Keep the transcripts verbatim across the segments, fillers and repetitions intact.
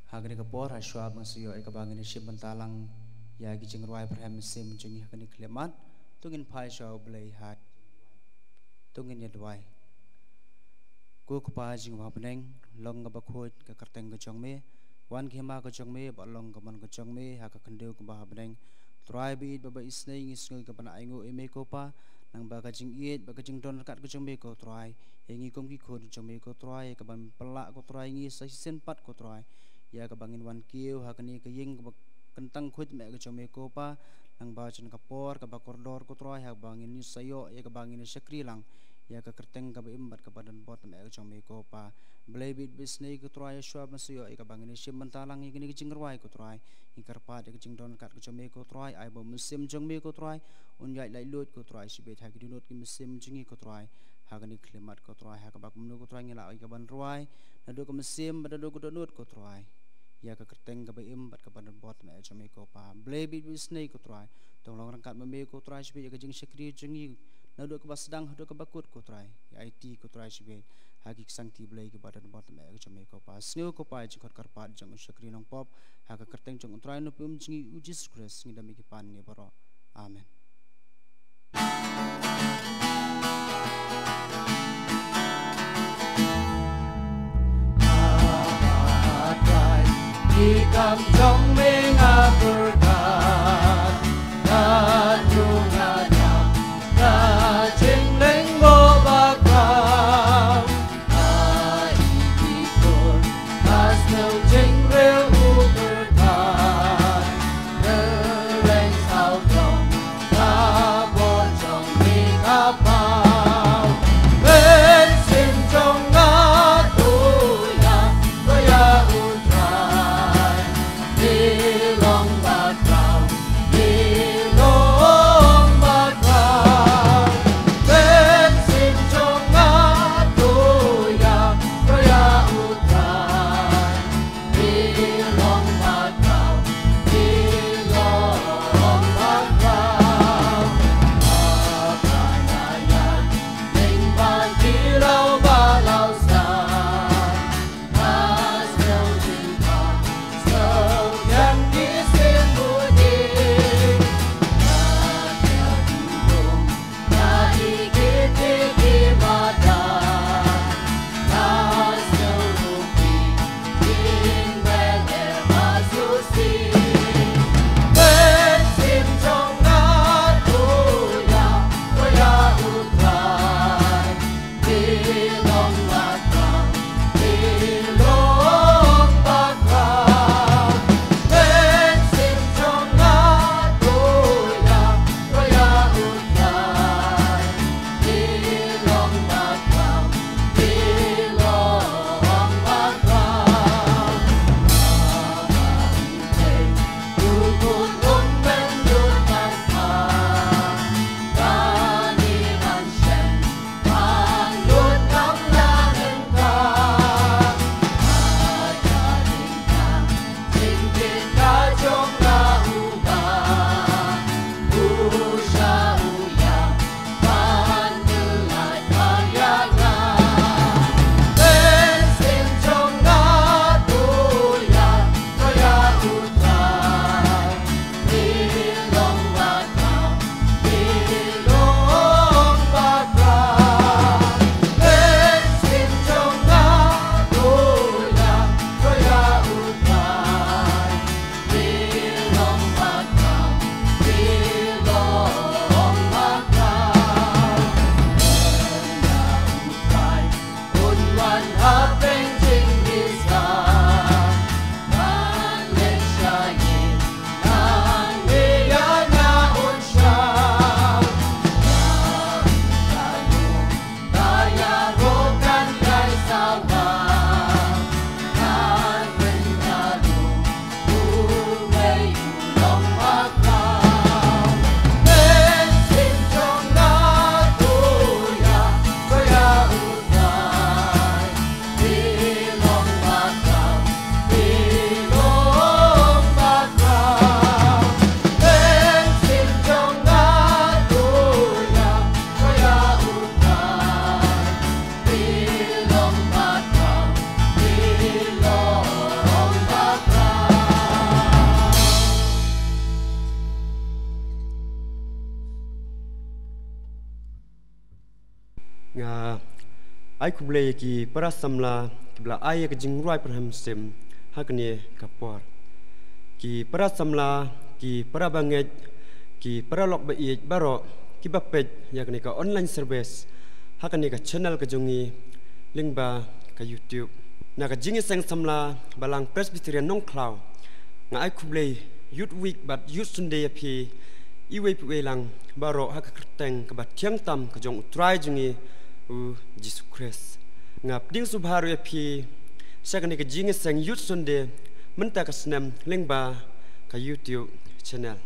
Ha kane ka por, ha shuwa ban sa ïoh ïa kaba ngin ïa shim bynta lang ïa ki jingrwai pyrshah mynsiem jong ngi ha kane ka khyllipmat, to ngin phai sha U Blei ha, to ngin ïa duwai. Ko Kpa jong ngi ba ha bneng, long kaba khuid ka kyrteng ka jong me, wan ka hima ka jong me, bad long ka mon ka jong me ha ka khyndew kaba ha bneng. Trai ba ïeit bad ba isynei, ngi sngew ïa kaba nang ainguh ïa me ko Pa, nangba ka jingïeit bad ka jingdon ryngkat ka jong me ko Trai, ïa ngi kum ki khun jong me ko Trai, ïa kaban pynlah ko Trai ïa ngi sa shisien pat ko Trai ïa kaba ngin wan kiew ha kane ka ïing kaba kyntang khuid ma ka jong me ko Pa, nangba jan ka por kaba kordor ko Trai, ha kaba ngin ïa sa ïoh ïa kaba ngin ïa shakri lang ïa ka kyrteng kaba im bad kaba donbor ma ka jong me ko Pa. Blei ba ïeit ba isynei ko Trai, ha shuwa ban sa ïoh ïa kaba ngin ïa shim bynta lang ïa kane ka jingrwai ko Trai, ngi kyrpad ïa ka jingdon ryngkat ka jong me ko Trai, ai ba u Mynsiem jong me ko Trai un ïaid laitluid ko Trai shibit ha ki dohnud ki mynsiem jong ngi ko Trai, ha kane ka khyllipmat ko Trai, ha kaba kumno ko Trai ngi lah ïa kaban rwai naduh ka mynsiem bad naduh ka dohnud ko Trai, ïa ka kyrteng kaba im bad kaba donbor ma ka jong me ko Pa. Blei ba ïeit ba isynei ko Trai, to long ryngkat ma me ko Trai shibit ïa ka jingshakri jong ngi, naduh kaba sdang haduh kaba kut ko Trai, ïa aiti ko Trai shibit ha ki ksangti Blei kiba donbor ma ka jong me ko Pa. Sngew ko Pa ïa ka jingkhot kyrpad jong u shakri nongpop, ha ka kyrteng jong u Trai Nongpynim jong ngi u Jisu Khrist ngi dang ïa ki pan ne baroh. Amen. Ki kam jong me nga pyrkhat, nga tu nga nyam, nga jingleng mo ba kram, nga i ki kur, nga snow jingreu u pyrkhat, nga leng saw jong Nga ai khublei ïa ki para samla kiba la ai ïa ka jingrwai pyrshah mynsiem ha kane ka por. Ki para samla, ki para bangeit, ki para lok ba ïeit baroh kiba peit ïa kane ka online service ha kane ka channel ka jong ngi lyngba ka YouTube. Na ka jingïaseng samla Balang Presbyterian Nongkhlaw, nga ai khublei Youth Week bad Youth Sunday ïa phi iwei pa iwei lang baroh ha ka kyrteng kaba thiang tam ka jong U Trai jong ngi U Jisu Khrist. Nga pdiang sngewbha ruh ïa phi sha kane ka jingïaseng Youth Sunday mynta ka snem lyngba ka YouTube channel.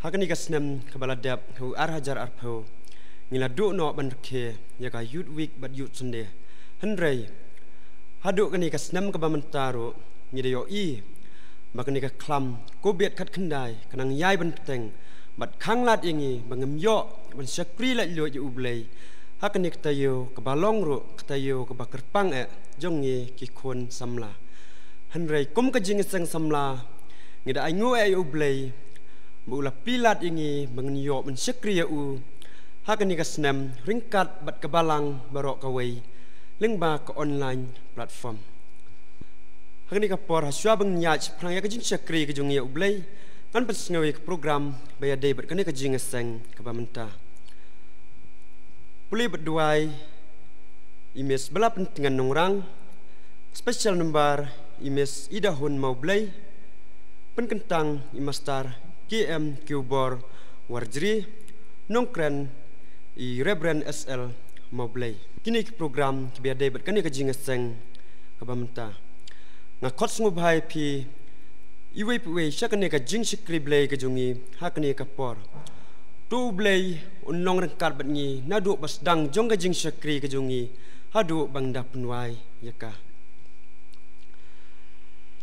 Ha kane ka snem kaba la dep, ha u ar hajar arphew, ngi la duh noh ban rakhe ïa ka Youth Week bad Youth Sunday. Hynrei haduh kane ka snem kaba mynta ruh ngi da ïohi ba kane ka khlam Covid khatkhyndai ka nang ïai ban bteng bad khang lad ïa ngi ba ngim ïoh ban shakri laitluid ïa U Blei ha kane ka taïew kaba long ruh ka taïew kaba kyrpang eh jong ngi ki khun samla. Hynrei kum ka jingïaseng samla, ngi da ainguh eh ïa U Blei ba U la plie lad ïa ngi ba ngin ïoh ban shakri ïa U ha kane ka snem ryngkat bad ka Balang baroh kawei lyngba ka online platform. Ha kane ka por, ha shuwa ba ngin ïaid shaphrang ïa ka jingshakri ka jong ngi ïa U Blei, ngan pynsngew ïa ka program ba ïadei bad kane ka jingïaseng kaba mynta. Pule bad duwai i Miss Bala Pyntngen Nongrang, special number i Miss Ida Hun Mawblei, pynkyntang i Master K M Kiubor Warjri, nongkren i Reverend S L Mawblei. Kine ki program kiba ïadei bad kane ka jingïaseng kaba mynta. Nga khot sngewbha ïa phi iwei pa iwei sha kane ka jingshakri Blei ka jong ngi ha kane ka por. To U Blei un long ryngkat bad ngi naduh ba sdang jong ka jingshakri ka jong ngi haduh ba ngin da pynwai ïa ka.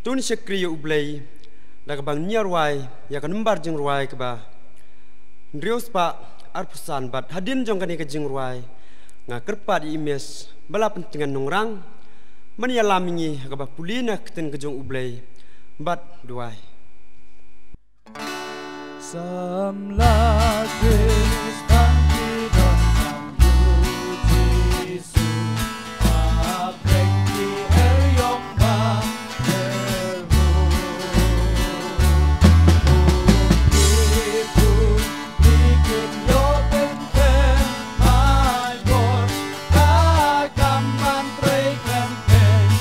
To ngin shakri ïa U Blei da kaba ngin ïa rwai ïa ka nombar jingrwai kaba hynriew spah arphew san bad hadien jong kane ka jingrwai nga kyrpad ïa i Miss Bala Pyntngen Nongrang ban ïalam ïa ngi ha kaba pule na ka ktien ka jong U Blei bad duwai. Samla Khristan ki don tang ïa U Jisu, ha pdeng ki eriong ba kyrhuh. Ki bun ki kin ïoh pyntheng, mai bor ka kam ban trei khlem pyntheng.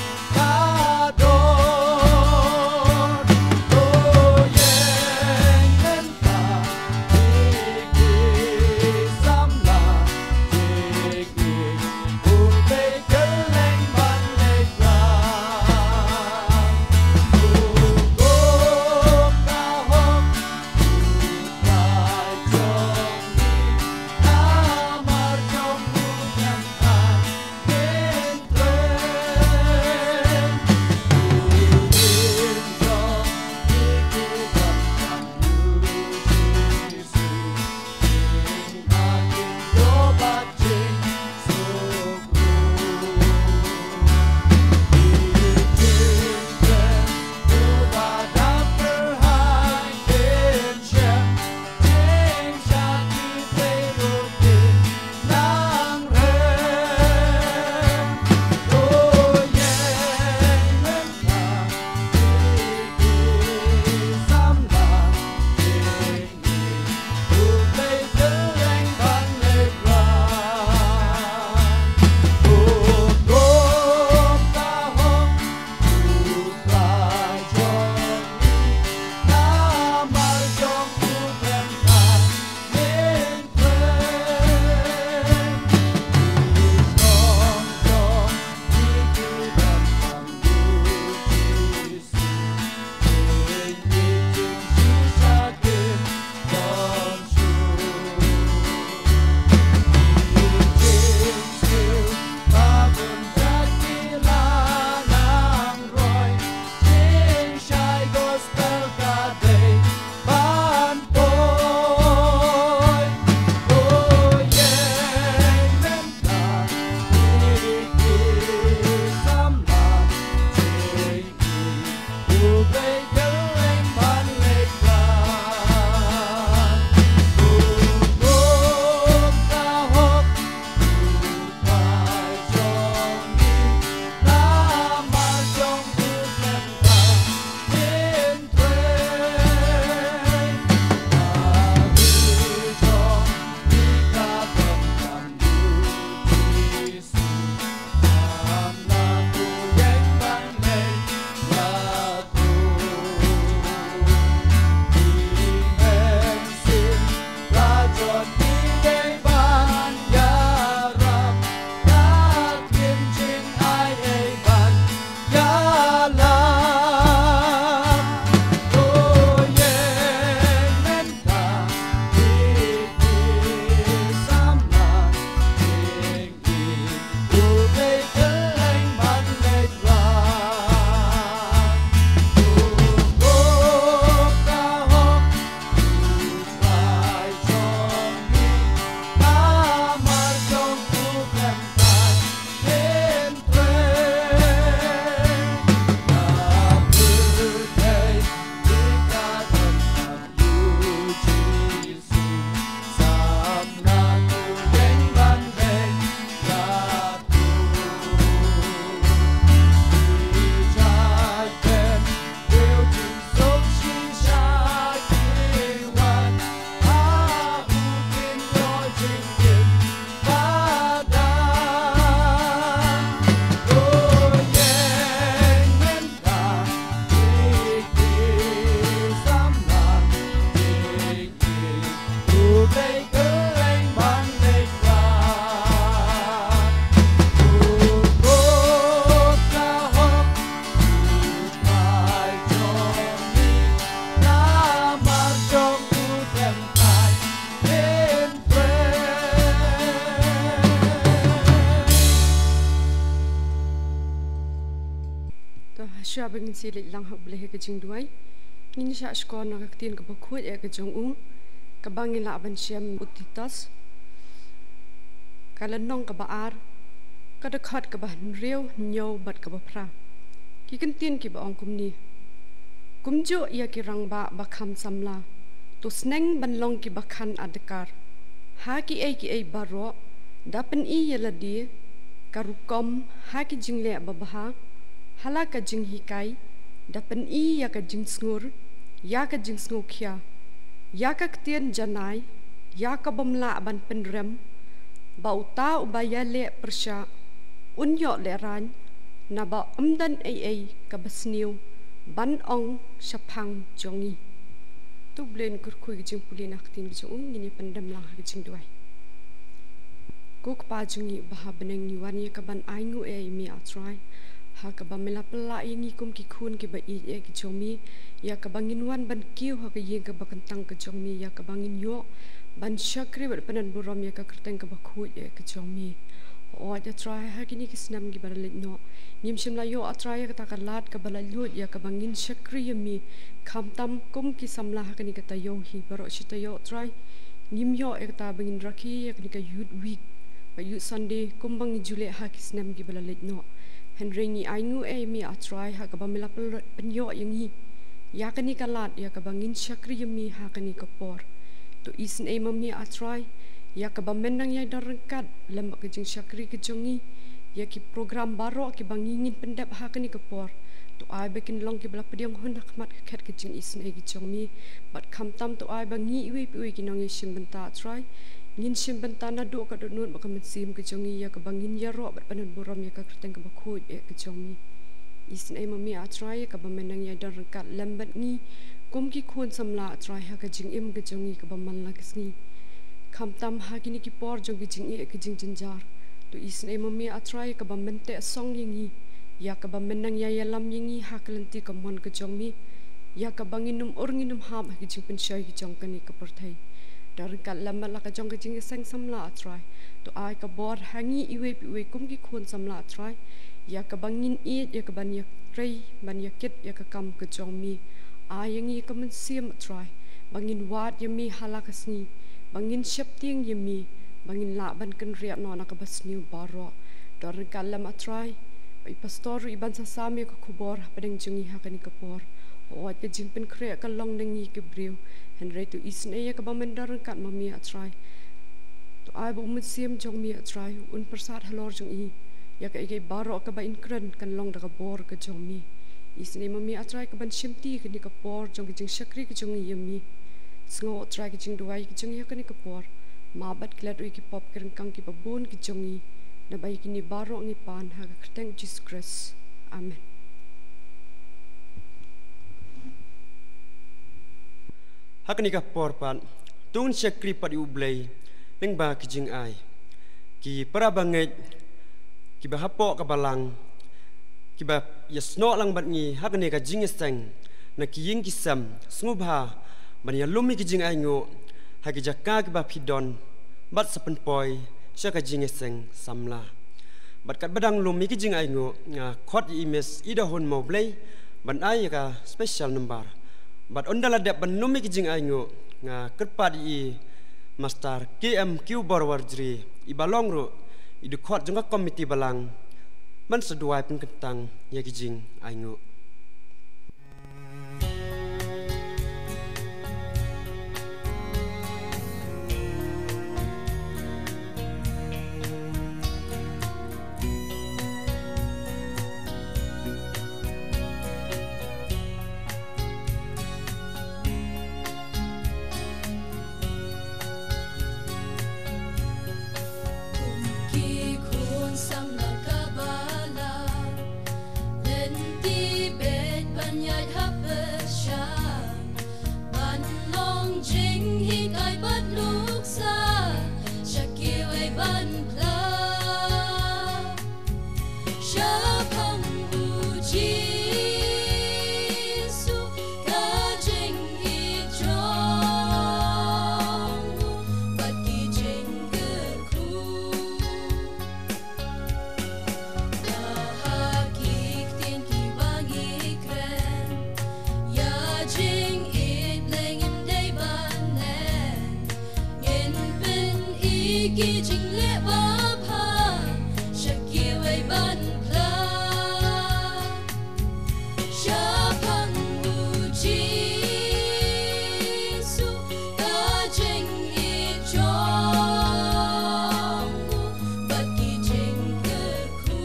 To, shuwa ba ngin sa leit lang ha U Blei ha ka jingduwai, ngin shah shkor na ka ktien kaba khuid eh ka jong u, kaba ngi lah ban shem u Titus, ka lynnong kaba ar, ka dkhot kaba hynriew, hynñiew bad kaba phra. Ki kyntien kiba ong kumne: Kumjuh ïa ki rangbah ba kham samla, to sneng ban long kiba kham adkar ha kiei kiei baroh, da pyni ïa lade ka rukom ha ki jingleh babha, ha la ka jinghikai, da pyni ïa ka jingsngur, ïa ka jingsngewkhia, ïa ka ktien janai, ïa ka bym lah ban pynrem, ba uta uba ïaleh pyrshah un ïoh lehraiñ, naba ym don ei ei kaba sniew ban ong shaphang jong ngi. To U Blei un kyrkhu ïa ka jingpule na ka ktien ka jong u, ngin ïa pyndem lang ha ka jingduwai. Ko Kpa jong ngi uba ha bneng, ngi wan ïa ka ban ainguh eh ïa me, A Trai, ha kaba me la pynlah ïa ngi kum ki khun kiba ïeit eh ki jong me, ïa kaba ngin wan ban kiew ha ka ïing kaba kyntang ka jong me, ïa kaba ngin ïoh ban shakri bad pynban burom ïa ka kyrteng kaba khuid eh ka jong me. Hooid A Trai, ha kine ki snem kiba la leit noh, ngim shym la ïoh A Trai ïa kata ka lad kaba laitluid ïa kaba ngin shakri ïa me, khamtam kum ki samla ha kane ka taïew hi baroh shi taïew A Trai. Ngim ïoh ïa kata ba ngin rakhe ïa kane ka Youth Week bad Youth Sunday kumba ngi ju leh ha ki snem kiba la leit noh. Hynrei ngi ainguh eh ïa me A Trai, ha kaba me la pyn-, pynïoh ïa ngi ïa kane ka lad ïa kaba ngin shakri ïa me ha kane ka por. To isynei ma me A Trai, ïa kaba men nang ïai don ryngkat lem bad ka jingshakri ka jong ngi, ïa ki program baroh kiba ngi ngin pyndep ha kane ka por. To ai ba kin long kiba la pdiang hun ha khmat ka khet ka jingisynei ka jong me. Bad khamtam to ai ba ngi iwei pa iwei ki nongïashim bynta A Trai, ngin shim bynta naduh ka dohnud bad ka mynsiem ka jong ngi, ïa kaba ngin ïaroh bad pynban burom ïa ka kyrteng kaba khuid eh ka jong me. Isynei ma me A Trai, ïa kaba men nang ïai don ryngkat lem bad ngi kum ki khun samla A Trai ha ka jingim ka jong ngi kaba man la ka sngi. Khamtam ha kine ki por jong ki jingeh ki jingjynjar, to isynei ma me A Trai, ïa kaba men teh song ïa ngi, ïa kaba men nang ïai ïalam ïa ngi ha ka lynti kamon ka jong me, ïa kaba ngin ym ur ngin ym hap ha ki jingpynshoi ki jong kane ka pyrthei. Don ryngkat lem bad la ka jong ka jingïaseng samla A Trai, to ai ka bor ha ngi iwei pa iwei kum ki khun samla A Trai, ïa kaba ngin ïeit, ïa kaban ïatrei, ban ïakit ïa ka kam ka jong me. Ai ïa ngi ka mynsiem A Trai, ba ngin wad ïa me ha la ka sngi, ba ngin sheptieng ïa me, ba ngin lah ban kynriah noh na kaba sniew baroh. Don ryngkat lem A Trai, ba i pastor ruh i ban sa sam ïa ka khubor hapdeng jong ngi ha kane ka por. Hooid ka jingpynkhreh ka long na ngi ki briew, hynrei to isynei ïa kaba men don ryngkat ma me A Trai. To ai ba u mynsiem jong me A Trai un pyrsad halor jong i, ïa kaei kaei baroh kaba in kren kan long da ka bor ka jong me. Isynei ma me A Trai, kaban shimti kane ka por jong ka jingshakri ka jong ngi ïa me. Sngew A Trai ka jingduwai ka jong ngi ha kane ka por. Map bad klet ruh ïa ki pop ki ryngkang kiba bun ki jong ngi. Naba ïa kine baroh ngi pan ha ka kyrteng Jisu Khrist. Amen. Ha kane ka por pat, to ngin shakri pat ïa U Blei lyngba ki jingai. Ki para bangeit kiba hapoh ka balang, kiba ïasnoh lang bad ngi ha kane ka jingïaseng na ki ïing ki sem, sngewbha ban ïalum ïa ki jingainguh ha ki jaka kiba phi don bad sa pynpoi sha ka jingïaseng samla. Bad katba dang lum ïa ki jingainguh, nga khot ïa i Miss Idahun Mawblei ban ai ïa ka special number. Bad ynda la dep ban lum ïa ki jingainguh, nga kyrpad ïa i Master K M Q Borwarjri, iba long ruh i dkhot jong ka komiti balang, ban sa duwai pynkyntang ïa ki jingainguh. Ki khun samla ka balang, lynti Ki jingleh babha sha kiwei ban pla. Shaphang u Jisu ka jingïeit jong u bad ki jingkyrkhu.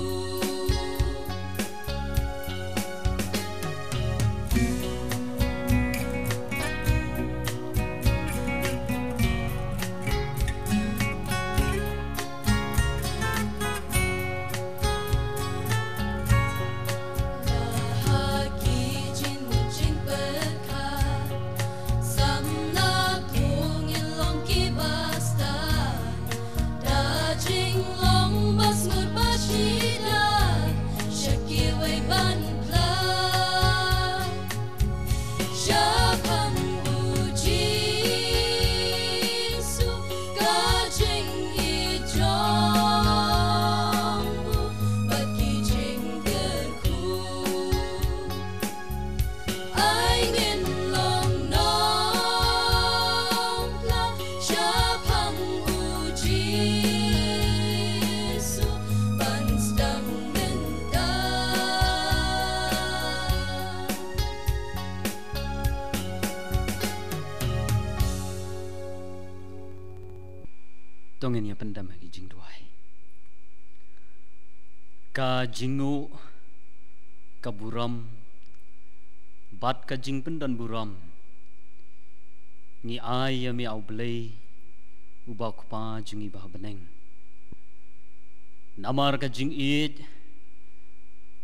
To ngin ïa pyndem ha ki jingduwai. Ka jingnguh, ka burom bad ka jingpyndon burom ngi ai ïa me, A U Blei, uba U Kpa jong ngi ba ha bneng. Namar ka jingïeit,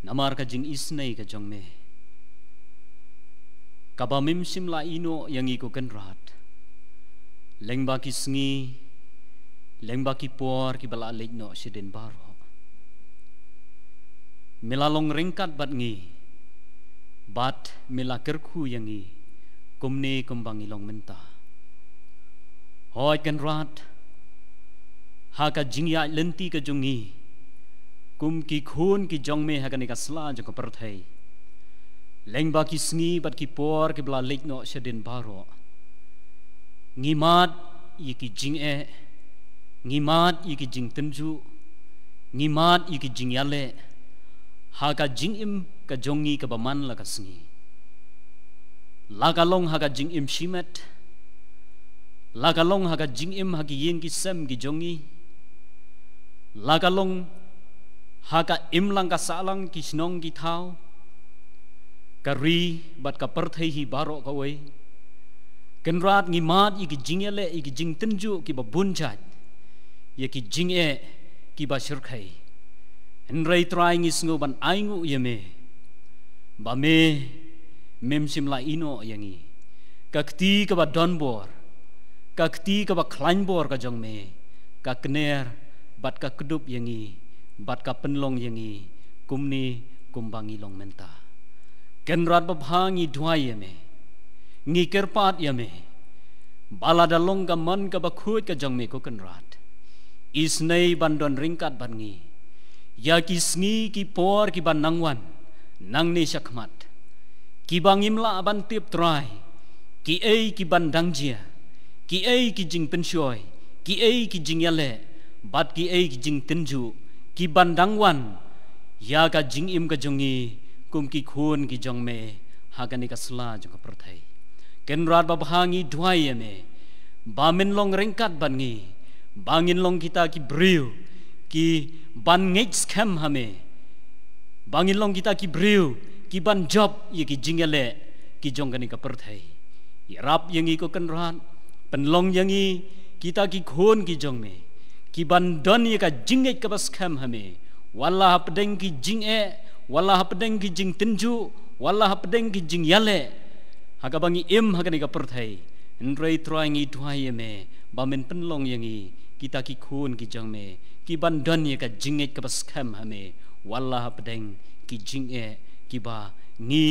namar ka jingisynei ka jong me, kaba mem shym la ïehnoh ïa ngi, ko Kynrad, lyngba ki sngi, lyngba ki por kiba la leit noh shadien baroh. Me la long ryngkat bad ngi bad me la kyrkhu ïa ngi, kumne kumba ngi long mynta. Hooid Kynrad, ha ka jingïaid lynti ka jong ngi kum ki khun ki jong me ha kane ka sla jong ka pyrthei, lyngba ki sngi bad ki por kiba la leit noh shadien baroh, ngi mad ïa ki jingeh, ngi mad ïa ki jingtynjuh, ngi mad ïa ki jingïaleh ha ka jingim ka jong ngi kaba man la ka sngi. La ka long ha ka jingim shimet, la ka long ha ka jingim ha ki ïing ki sem ki jong ngi, la ka long ha ka imlang ka sahlang, ki shnong ki thaw, ka ri bad ka pyrthei hi baroh kawei, Kynrad, ngi mad ïa ki jingïaleh, ïa ki jingtynjuh kiba bun jait, ïa ki jingeh kiba shyrkhei. Hynrei Trai, ngi sngew ban ainguh ïa me ba me mem shym la ïehnoh ïa ngi. Ka kti kaba donbor, ka kti kaba khlaiñbor ka jong me, ka kner bad ka kdup ïa ngi bad ka pynlong ïa ngi kumne kumba ngi long mynta. Kynrad babha, ngi duwai ïa me, ngi kyrpad ïa me ba lada long ka mon kaba khuid ka jong me, ko Kynrad, isynei ban don ryngkat bad ngi ïa ki sngi ki por kiba nang wan nangne shakhmat, kiba ngim lah ban tip, Trai, kiei kiban dang jia, kiei ki jingpynshoi, kiei ki jingïaleh bad kiei ki jingtynjuh kiban dang wan ïa ka jingim ka jong ngi kum ki khun ki jong me ha kane ka sla jong ka pyrthei. Kynrad babha, ngi duwai ïa me ba men long ryngkat bad ngi, ba ngin long kita ki briew kiban ngeit skhem ha me, ba ngin long kita ki briew kiban jop ïa ki jingïaleh ki jong kane ka pyrthei. Ïarap ïa ngi, ko Kynrad, pynlong ïa ngi kita ki khun ki jong me kiban don ïa ka jingngeit kaba skhem ha me, wat la hapdeng ki jingeh, wat la hapdeng ki jingtynjuh, wat la hapdeng ki jingïaleh ha kaba ngi im ha kane ka pyrthei. Hynrei Trai, ngi duwai ïa me ba men pynlong ïa ngi kita ki khun ki jong me kiban don ïa ka jingngeit kaba skhem ha me, wat la hapdeng ki jingeh kiba ngi,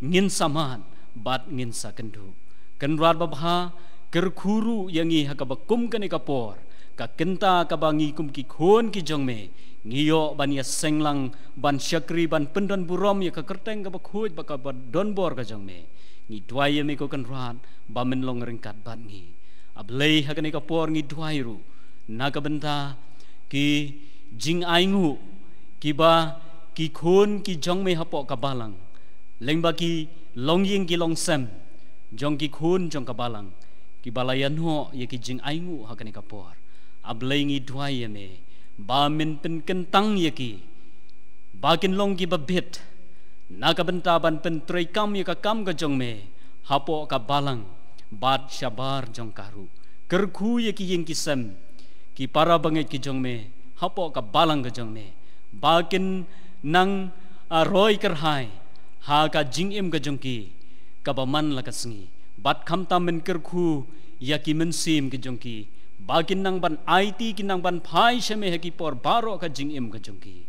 ngin sa mad bad ngin sa kynduh. Kynrad babha, kyrkhu ruh ïa ngi ha kaba kum kane ka por, ka kynta kaba ngi kum ki khun ki jong me ngi ïoh ban ïaseng lang, ban shakri, ban pyndon burom ïa ka kyrteng kaba khuid bad kaba donbor ka jong me. Ngi duwai ïa me, ko Kynrad, ba men long ryngkat bad ngi. A Blei, ha kane ka por ngi duwai ruh Na ka bynta ki jingainguh kiba ki khun ki jong me hapoh ka balang, lyngba ki longïing ki longsem jong ki khun jong ka balang, kiba la ïanoh ïa ki jingainguh ha kane ka por. A Blei, ngi duwai ïa me ba men pynkyntang ïa ki ba kin long kiba bit na ka bynta ban pyntreikam ïa ka kam ka jong me hapoh ka balang bad shabar jong ka ruh. Kyrkhu ïa ki ïing ki sem, ki para bangeit ki jong me hapoh ka balang ka jong me, ba kin nang, ah, roi kyrhai ha ka jingim ka jong ki kaba man la ka sngi. Bad khamtam men kyrkhu ïa ki mynsiem ki jong ki ba kin nang ban aiti, kin nang ban phai sha me ha ki por baroh ka jingim ka jong ki.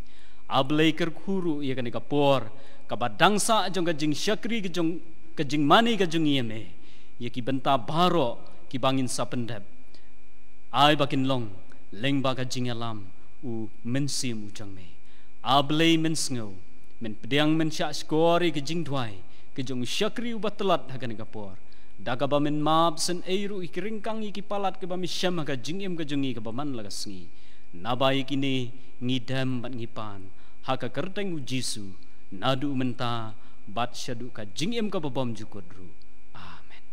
A Blei, kyrkhu ruh ïa kane ka por kaba dang sah jong ka jingshakri ka jong, ka jingmane ka jong ngi ïa me, ïa ki bynta baroh kiba ngin sa pyndep. Ai ba kin long lyngba ka jingïalam u Mynsiem u jong me. A Blei, men sngew, men pdiang, men shahshkor ïa ka jingduwai ka jong u shakri uba tlot ha kane ka por, da kaba men map synei ruh ïa ki ryngkang ïa ki palat kiba me shem ha ka jingim ka jong ngi kaba man la ka sngi. Naba ïa kine ngi dem bad ngi pan ha ka kyrteng u Jisu, naduh mynta bad shaduh ka jingim kaba bymjukut ruh. Amen.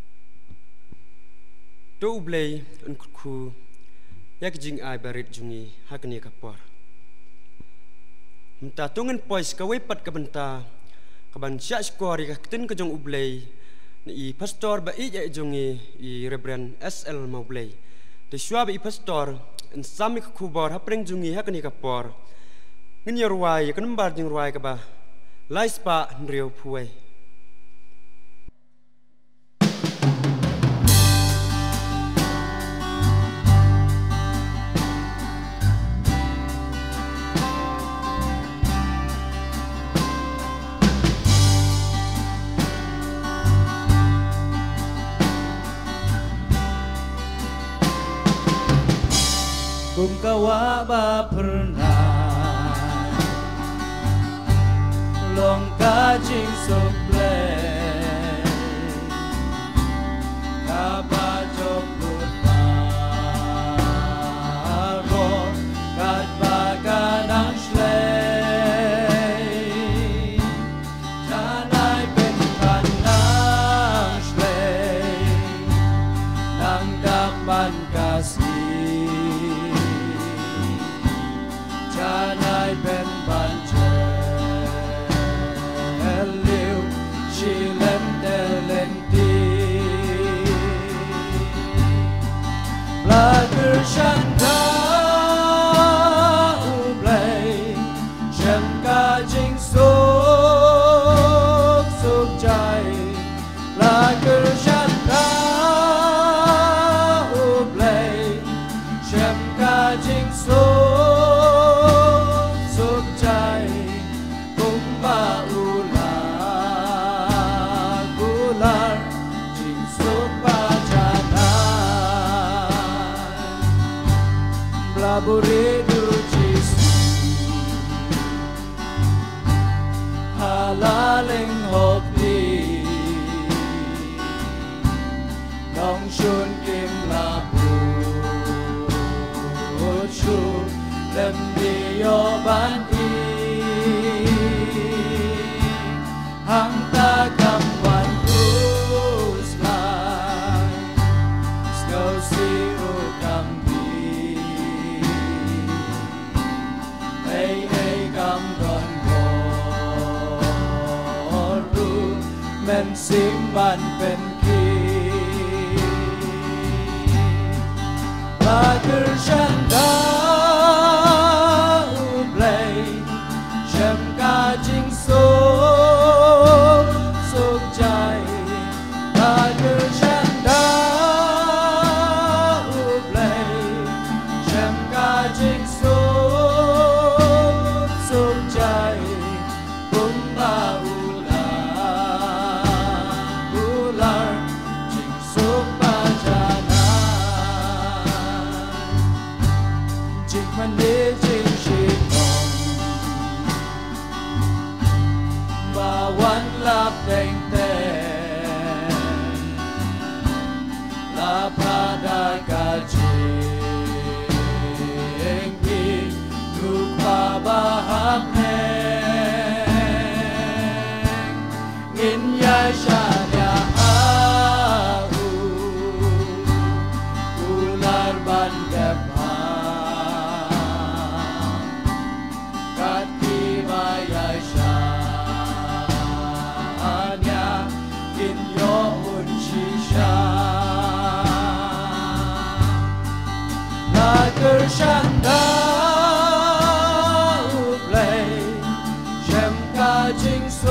To U Blei un kyrkhu ïa ka jingai barit jong ngi ha kane ka por. Mynta to ngin poi sha kawei pat ka bynta kaban shahshkor ïa ka ktien ka jong U Blei na i pastor ba ïeit jong ngi, i Reverend S L Mawblei. Te shuwa ba i pastor un sam ïa ka khubor hapdeng jong ngi ha kane ka por, ngin ïa rwai ïa ka nombar jingrwai kaba lai spah hynriew phew wei. Kum ka wah ba phyrnai long ka jingsuk Blei, kaba jop lut baroh katba ka nang shlei. Janai pynban nang shlei, nang dap man ka sngi. Janai pynban jylliew shi lynter lynti. Ba la kyrshan da U Blei, shem ka jingsuk suk jai. Ba la kyrshan da U Blei, shem ka jingsuk suk jai. Kumba u la kular jingsuk ba janai. Ba la buhrieh da U Jisu ha la lyngkhuh, nongshun kim lah bud shuh, lymne ïoh ban ïoh. Hangta kam wan khuslai, sngewsih ruh kam biang. Ei ei kam don bor ruh, mynsiem ban pynkhih. Ba la kyrshan da U Blei, shem ka jingsuk suk jai. Ba la kyrshan da U Blei, shem ka jingsuk suk jai. Kumba u la kular jingsuk ba janai. Jingmane jingshitom ba wan lap teng teng, la phah da ka jingkyrkhu. Kyrshan da U Blei, shem ka jingsuk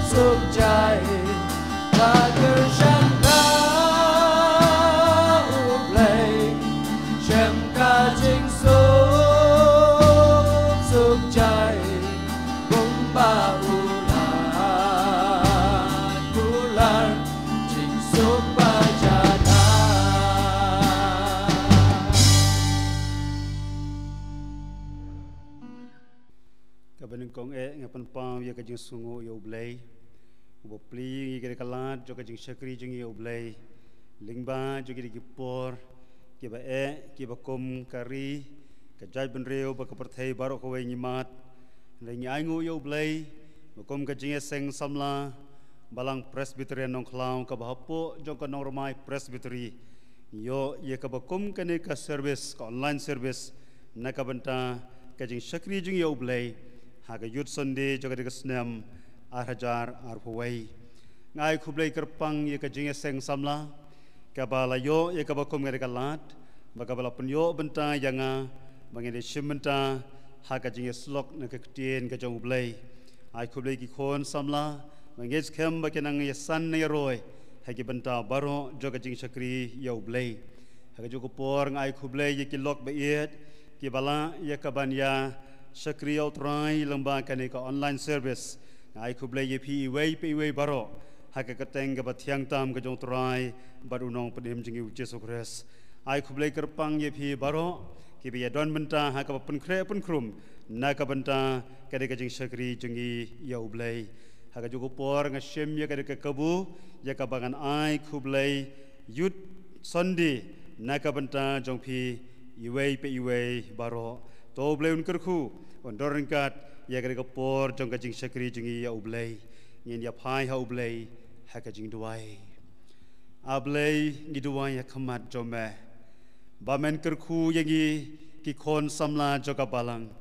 suk jai. Kyrshan da U Blei, shem ka jingsuk suk jai. Kumba u la kular jingsuk ba jada. Kaba nyngkong eh nga pynpaw ïa ka jingsngewnguh ïa U Blei. Uba plie ïa ka lad jong ka jingshakri jong ngi ïa U Blei. Lyngba jong ki dei ki por kiba eh kiba kum ka ri, ka jaitbynriew bad ka pyrthei baroh kawei ngi mad. Hynrei ngi ainguh ïa U Blei ba kum ka jingïaseng samla Balang Presbyterian Nongkhlaw kaba hapoh jong ka Nongrmai Presbytery, ngi ïoh ïa kaba kum kane ka service, ka online service na ka bynta ka jingshakri jong ngi ïa U Blei ha ka Youth Sunday jong ka dei ka snem ar hajar arphew wei. Nga ai khublei kyrpang ïa ka jingïaseng samla kaba la ïoh ïa kaba kum ka dei ka lad, ba kaba la pynïoh bynta ïa nga ba ngin ïa shim bynta ha ka jingïasyllok na ka ktien ka jong U Blei. Ai khublei ki khun samla ba ngeit skhem ba kin nang ïasan nang ïaroi ha ki bynta baroh jong ka jingshakri ïa U Blei. Ha kajuh ka por nga ai khublei ïa ki lok ba ïeit kiba la ïa ka ban ïa shakri ïa U Trai lyngba kane ka online service. Nga ai khublei ïa phi iwei pa iwei baroh ha ka kyrteng kaba thiang tam ka jong U Trai bad U Nongpynim jong ngi U Jisu Khrist. Ai khublei kyrpang ïa phi baroh kiba ïa don bynta ha kaba pynkhreh pynkhrum na ka bynta ka dei ka jingshakri jong ngi ïa U Blei. Ha kajuh ka por nga shim ïa ka dei ka kabu ïa kaba ngan ai khublei Youth Sunday na ka bynta jong phi iwei pa iwei baroh. To U Blei un kyrkhu, un don ryngkat ïa ka dei ka por jong ka jingshakri jong ngi ïa U Blei. Ngin ïa phai ha U Blei ha ka jingduwai. A Blei, ngi duwai ha khmat jong me ba men kyrkhu ïa ngi ki khun samla jong ka balang.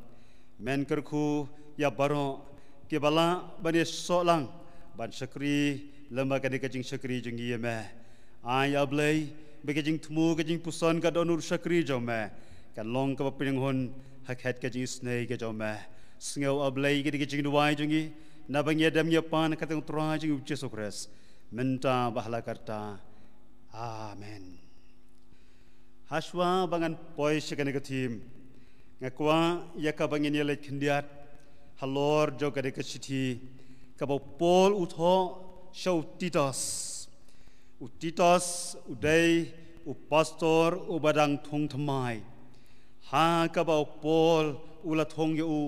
Men kyrkhu ïa baroh kiba la ban ïasoh lang ban shakri lyngba kane ka jingshakri jong ngi ïa me. Ai A Blei ba ka jingthmu ka jingpuson ka dohnud shakri jong me kan long kaba pynhun ha khet ka jingisynei ka jong me. Sngew A Blei ka dei ka jingduwai jong ngi naba ngi ïa dem ngi ïa pan ha ka kyrteng U Trai jong ngi U Jisu Khrist mynta bad ha la karta. Amen. Hashwa ba ngan poi sha kane ka thim, nga kwah ïa kaba ngin ïa leit khyndiat halor jong kane ka shithi kaba u Paul u thoh sha u Titus. U Titus u dei u pastor uba dang thung thymmai ha kaba u Paul u la thung ïa u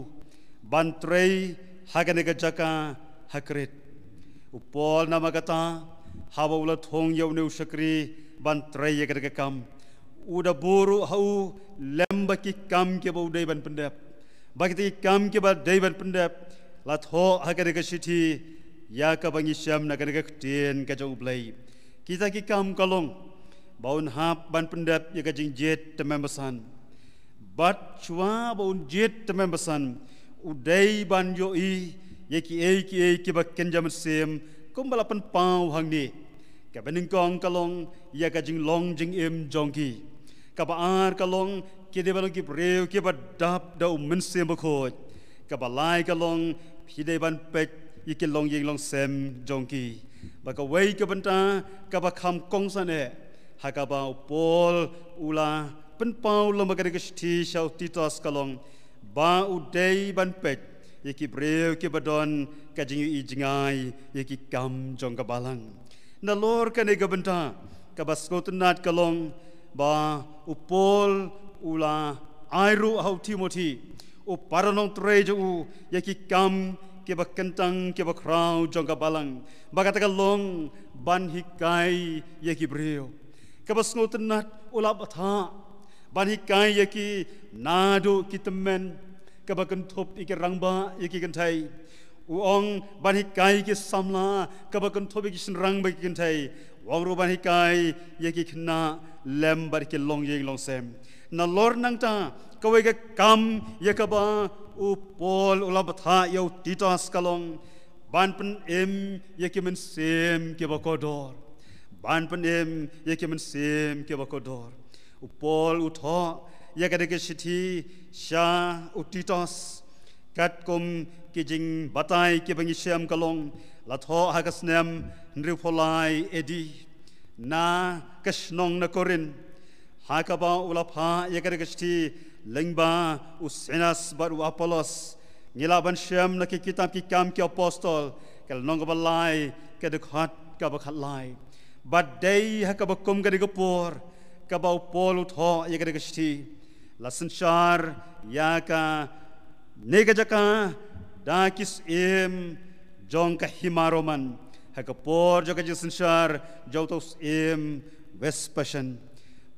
ban trei ha kane ka jaka ha Krit. U Paul namar kata haba u la thung ïa une u shakri ban trei ïa kane ka kam, u da buh ruh ha u lem bad ki kam kiba u dei ban pyndep. Bad kita ki kam kiba dei ban pyndep la thoh ha kane ka shithi ïa kaba ngi shem na kane ka ktien ka jong U Blei. Kita ki kam ka long ba un hap ban pyndep ïa ka jingjied tymmen basan. Bad shuwa ba un jied tymmen basan u dei ban ïohi ïa kiei kiei kiba kynja mynsiem kumba la pynpaw hangne. Kaba nyngkong ka long ïa ka jinglong jingim jong ki. Kaba ar ka long ki dei ban long ki briew kiba dap da U Mynsiem Bakhuid. Kaba lai ka long phi dei ban peit ïa ki longïing longsem jong ki. Bad kawei ka bynta kaba kham kongsan eh ha kaba u Paul u la pynpaw lyngba kane ka shithi sha u Titus ka long ba u dei ban peit ïa ki briew kiba don ka jingïohi jngai ïa ki kam jong ka balang. Nalor kane ka bynta kaba sngewtynnat ka long ba u Paul u la ai ruh ha u Timothi u para nongtrei jong u ïa ki kam kiba kyntang kiba khraw jong ka balang. Ba kata ka long ban hikai ïa ki briew. Kaba sngewtynnat u la bthah ban hikai ïa ki naduh ki tymmen kaba kynthup ïa ki rangbah ïa ki kynthei. U ong ban hikai ïa ki samla kaba kynthup ïa ki shynrang bad ki kynthei. U ong ruh ban hikai ïa ki khynnah lem bad ki longïing longsem. Nalor nangta kawei ka kam ïa kaba u Paul u la bthah ïa u Titus ka long ban pynim ïa ki mynsiem kiba kordor. Ban pynim ïa ki mynsiem kiba kordor. U Paul u thoh ïa kane ka shithi sha u Titus. Katkum ki jingbatai kiba ngi shem ka long, la thoh ha ka snem hynriewphew lai A D na ka shnong na Korinth, ha kaba u la phah ïa kane ka shithi lyngba u Silas bad u Apollos. Ngi lah ban shem na ki kitab Ki Kam ki Apostol, ka lynnong kaba lai, ka dkhot kaba khatlai. Bad dei ha kaba kum kane ka por kaba u Paul u thoh ïa kane ka shithi, la synshar ïa kane ka jaka da ki syiem jong ka hima Roman, ha ka por jong ka jingsynshar jong uta u syiem Vespasian.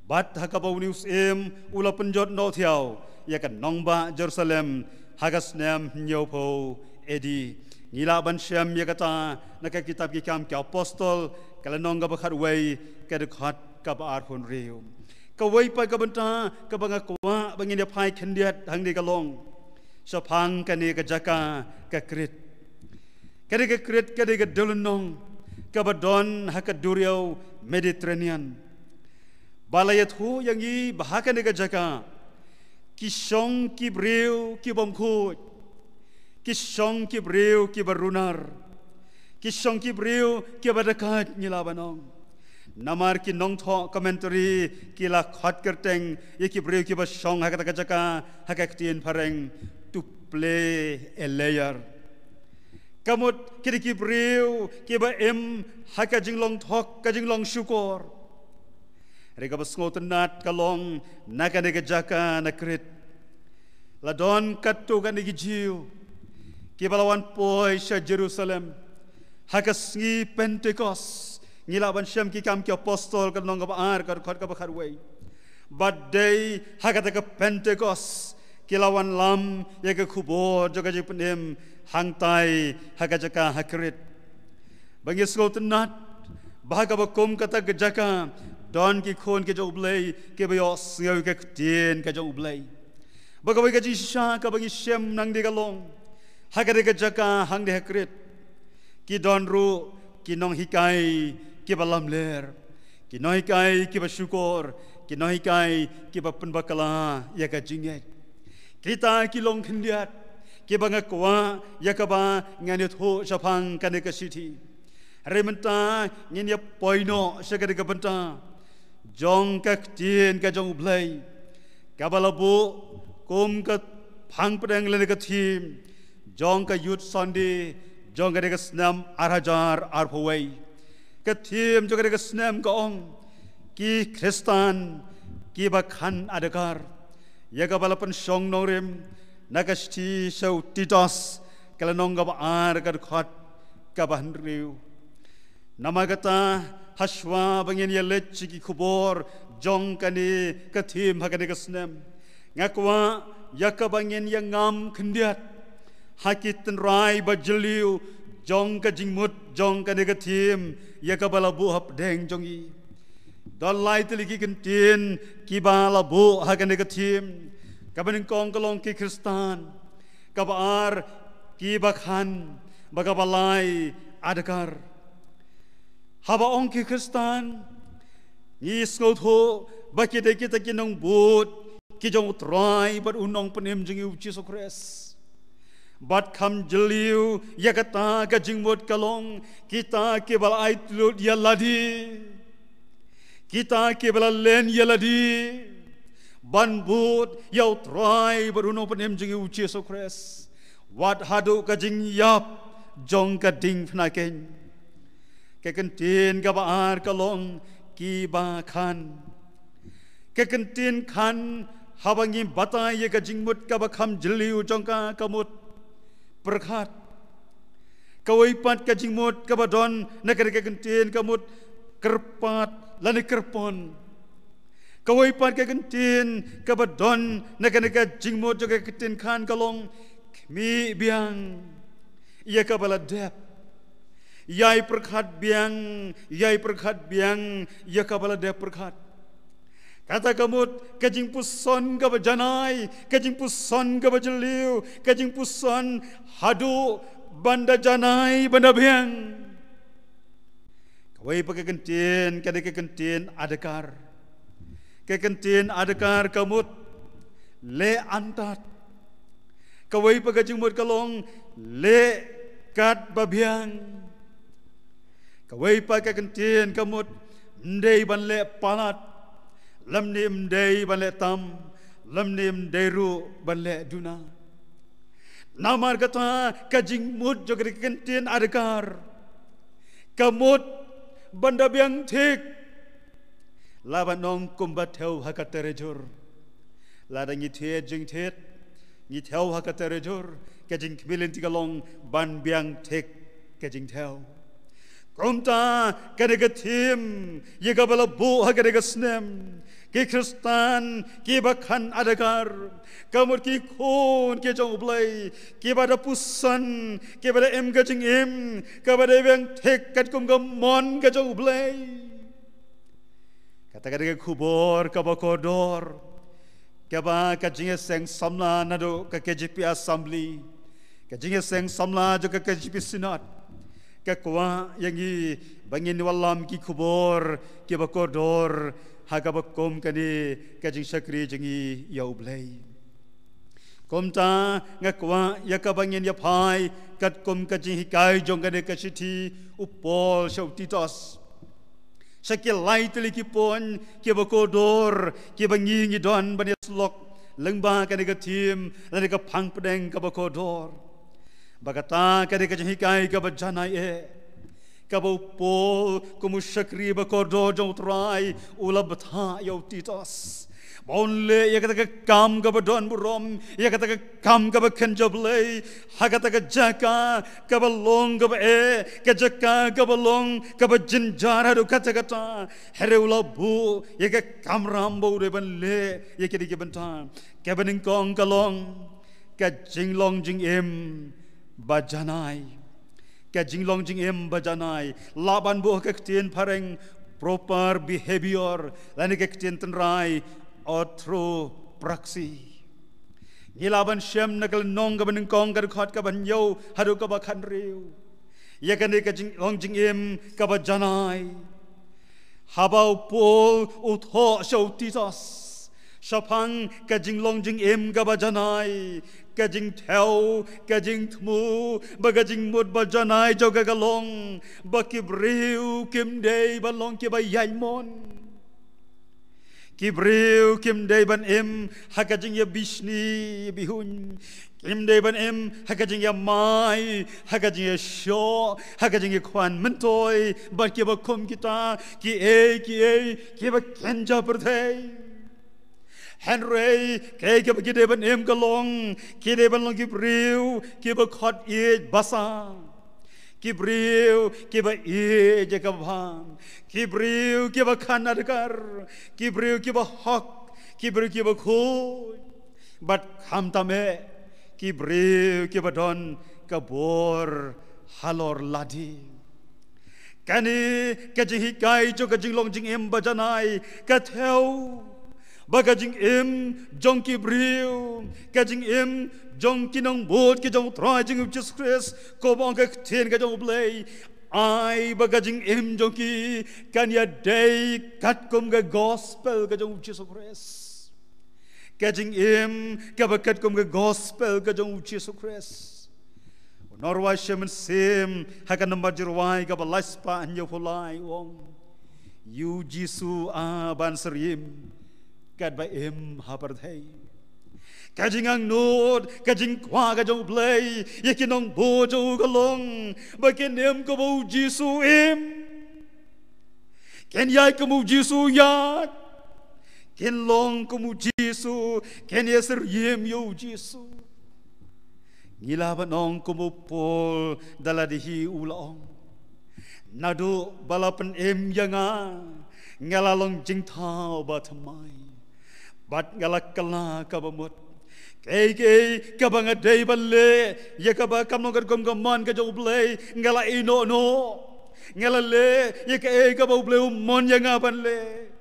Bad ha kaba une u syiem u la pynjot noh thiaw ïa ka nongbah Jerusalem ha ka snem hynñiewphew A D. Ngi lah ban shem ïa kata na ka kitab Ki Kam ki Apostol, ka lynnong kaba khatwei, ka dkhot kaba arphew hynriew. Kawei pat ka bynta kaba nga kwah ba ngin ïa phai khyndiat hangne ka long shaphang kane ka jaka ka Krit. Kane ka Krit ka dei ka dewlynnong kaba don ha ka duriaw Mediterranean. Ba la ïathuh ïa ngi ba ha kane ka jaka ki shong ki briew ki bym khuid, ki shong ki briew kiba runar, ki shong ki briew kiba dakaid, ngi lah ban ong. Namar ki nongthoh commentary ki la khot kyrteng ïa ki briew kiba shong ha kata ka jaka ha ka ktien phareng, to play a layer. Ka mut ki dei ki briew kiba im ha ka jinglong thok, ka jinglong shukor. Hynrei kaba sngewtynnat ka long, na kane ka jaka na Krit, la don katto katne ki Jiw kiba la wan poi sha Jerusalem ha ka sngi Pentekost. Ngi lah ban shem Ki Kam ki Apostol, ka lynnong kaba ar, ka dkhot kaba khatwei. Bad dei ha kata ka Pentekost ki la wanlam ïa ka khubor jong ka jingpynim hangtai ha ka jaka ha Krit. Ba ngi sngewtynnat ba ha kaba kum kata ka jaka don ki khun ki jong U Blei kiba ïohsngew ïa ka ktien ka jong U Blei. Ba kawei ka jingshisha kaba ngi shem nangne ka long, ha kane ka jaka hangne ha Krit, ki don ruh ki nonghikai kiba lamler, ki nonghikai kiba shukor, ki nonghikai kiba pynbakla ïa ka jingngeit. Kita ki long khyndiat kiba nga kwah ïa kaba ngan ïathuh shaphang kane ka shithi. Hynrei mynta ngin ïa poi noh sha kane ka bynta jong ka ktien ka jong U Blei, kaba la buh kum ka phang pdeng lane ka theme jong ka Youth Sunday jong kane ka snem ar hajar arphew wei. Ka theme jong kane ka snem ka ong, ki Khristan kiba khan adkar. Ïa kaba la pynshong nongrim na ka shithi sha u Titus, ka lynnong kaba ar, ka dkhot kaba hynriew. Namar kata, hashwa ba ngin ïa leit sha ki khubor jong kane ka theme ha kane ka snem, nga kwah ïa kaba ngin ïa ngam khyndiat ha ki tynrai ba jylliew jong ka jingmut jong kane ka theme, ïa kaba la buh hapdeng jong ngi. Don lai tylli ki kyntien kiba la buh ha kane ka theme. Kaba nyngkong ka long ki Khristan, kaba ar kiba khan, bad kaba lai adkar. Haba ong ki Khristan, ngi sngewthuh ba ki dei kita ki nongbud ki jong U Trai bad U Nongpynim jong ngi U Jisu Khrist. Bad kham jylliew ïa kata ka jingmut ka long, kita kiba la aiti lut ïa lade, kita kiba la len ïa lade ban bud ïa U Trai bad U Nongpynim jong ngi U Jisu Khrist, wat haduh ka jingïap jong ka diengphna keiñ. Ka kyntien kaba ar ka long kiba khan. Ka kyntien khan, haba ngi batai ïa ka jingmut kaba kham jylliew jong ka, ka mut pyrkhat. Kawei pat ka jingmut kaba don na kane ka kyntien ka mut kyrpad lane kyrpon. Kawei pat ka kyntien kaba don na kane ka jingmut jong ka kyntien khan ka long khmih biang ïa kaba la dep. Ïai pyrkhat biang, ïai pyrkhat biang ïa kaba la dep pyrkhat. Kata ka mut ka jingpuson kaba janai, ka jingpuson kaba jylliew, ka jingpuson haduh ban da janai, ban da biang. Kawei pat ka kyntien, ka dei ka kyntien adkar. Ka kyntien adkar ka mut leh antad. Kawei pat ka jingmut ka long leh kat ba biang. Kawei pat ka kyntien ka mut ym dei ban leh palat, lymne ym dei ban leh tam, lymne ym dei ruh ban leh duna. Namar kata ka jingmut jong ka kyntien adkar ka mut ban da biang thik. Lah ban ong kumba thew ha ka terejur. Lada ngi thied jingthied, ngi thew ha ka terejur, ka jingkhmih lynti ka long ban biang thik ka jingthew. Kumta kane ka thim ïa kaba la buh ha kane ka snem, ki Khristan kiba khang adkar, ka mut ki khun ki jong U Blei, kiba da puson, kiba da im ka jingim kaba da biang thik katkum ka mon ka jong U Blei. Kata ka dei ka khubor kaba kordor, kaba ka jingïaseng samla naduh ka K J P Assembly, ka jingïaseng samla jong ka K J P Synod, ka kwah ïa ngi ba ngin wallam ki khubor kiba kordor ha kaba kum kane ka jingshakri jong ngi ïa U Blei. Kumta nga kwah ïa kaba ngin ïa phai katkum ka jinghikai jong kane ka shithi u Paul sha u Titus, sha ki lai tylli ki point kiba kordor kiba ngi ngi don ban ïa slok lyngba kane ka thim lane ka phang pdeng kaba kordor. Ba kata ka dei ka jinghikai kaba janai eh, kaba u Paul kum u shakri ba kordor jong U Trai u la bthah ïa u Titus ba un leh ïa kata ka kam kaba don burom, ïa kata ka kam kaba kynja Blei ha kata ka jaka kaba long kaba eh, ka jaka kaba long kaba jynjar haduh katta katta. Hynrei u la buh ïa ka kamram ba u dei ban leh ïa kine ki bynta. Kaba nyngkong ka long ka jinglong jingim ba janai. Ka jinglong jingim ba janai, lah ban buh ka ktien phareng proper behavior lane ka ktien tynrai orthopraxy. Ngi lah ban shem na ka lynnong kaba nyngkong, ka dkhot kaba hynñiew haduh kaba khathynriew, ïa kane ka jinglong jingim kaba janai. Haba u Paul u thoh sha u Titus shaphang ka jinglong jingim kaba janai, ka jingthew, ka jingthmu bad ka jingmut ba janai jong ka ka long ba ki briew kim dei ban long kiba ïaid mon. Ki briew kim dei ban im ha ka jingïabishni bihuiñ. Kim dei ban im ha ka jingïamai, ha ka jingïashoh, ha ka jingïakhwan myntoi bad kiba kum kita, kiei kiei kiba kynja pyrthei. Hynrei kaei kaba ki dei ban im ka long, ki dei ban long ki briew kiba khot ïeit basa, ki briew kiba ïeit ïa kaba bha, ki briew kiba khang adkar, ki briew kiba hok, ki briew kiba khuid, bad khamtam eh ki briew kiba don ka bor halor lade. Kane ka jinghikai jong ka jinglong jingim ba janai ka thew ba ka jingim jong ki briew, ka jingim jong ki nongbud ki jong U Trai jong U Jisu Khrist, kumba ong ka ktien ka jong U Blei, ai ba ka jingim jong ki kan ïadei katkum ka gospel ka jong U Jisu Khrist. Ka jingim kaba katkum ka gospel ka jong U Jisu Khrist. U nongrwai shimet sim ha ka nambar jingrwai kaba lai spah hynñiewphew lai u ong, ïa U Jisu ah ban syriem katba im ha pyrthei. Ka jingangnud, ka jingkwah ka jong U Blei ïa ki nongbud jong u ka long ba kin im kumba U Jisu im. Kin ïaid kumba U Jisu ïaid. Kin long kumba U Jisu, kin ïasyriem ïa U Jisu. Ngi lah ban ong kumba u Paul da lade hi u la ong, naduh ba la pynim ïa nga, nga la long jingthaw ba thymmai bad nga la kylla kaba mut. Kaei kaei kaba nga dei ban leh ïa kaba kam long katkum ka mon ka jong U Blei, nga la ïeh noh noh. Nga la leh ïa kaei kaba U Blei u mon ïa nga ban leh.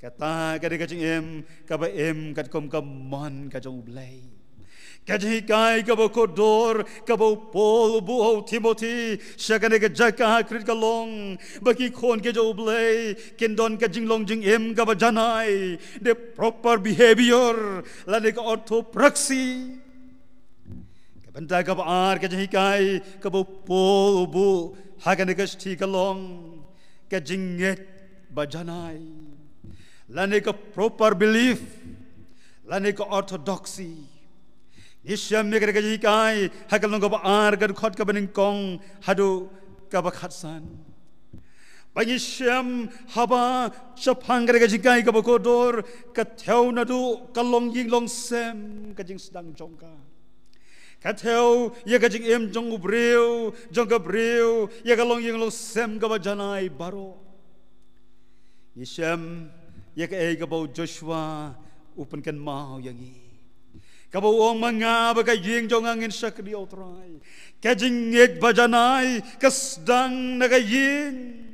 Kata ka dei ka jingim kaba im katkum ka mon ka jong U Blei. Ka jinghikai kaba kordor kaba u Paul u buh ha u Timothi sha kane ka jaka ha Krit ka long ba ki khun ki jong U Blei kin don ka jinglong jingim kaba janai, the proper behavior, lane ka orthopraxy. Ka bynta kaba ar, ka jinghikai kaba u Paul u buh ha kane ka shithi ka long ka jingngeit ba janai, lane ka proper belief, lane ka orthodoxy. Ngi shem ïa kane ka jinghikai ha ka lynnong kaba ar, ka dkhot kaba nyngkong haduh kaba khatsan. Ba ngi shem haba shaphang kane ka jinghikai kaba kordor, ka thew naduh ka longïing longsem, ka jingsdang jong ka. Ka thew ïa ka jingim jong u briew, jong ka briew, ïa ka longïing longsem kaba janai baroh. Ngi shem ïa kaei kaba u Joshua u pynkynmaw ïa ngi, kaba u ong, ma nga bad ka ïing jong nga ngin shakri ïa U Trai. Ka jingngeit ba janai ka sdang na ka ïing.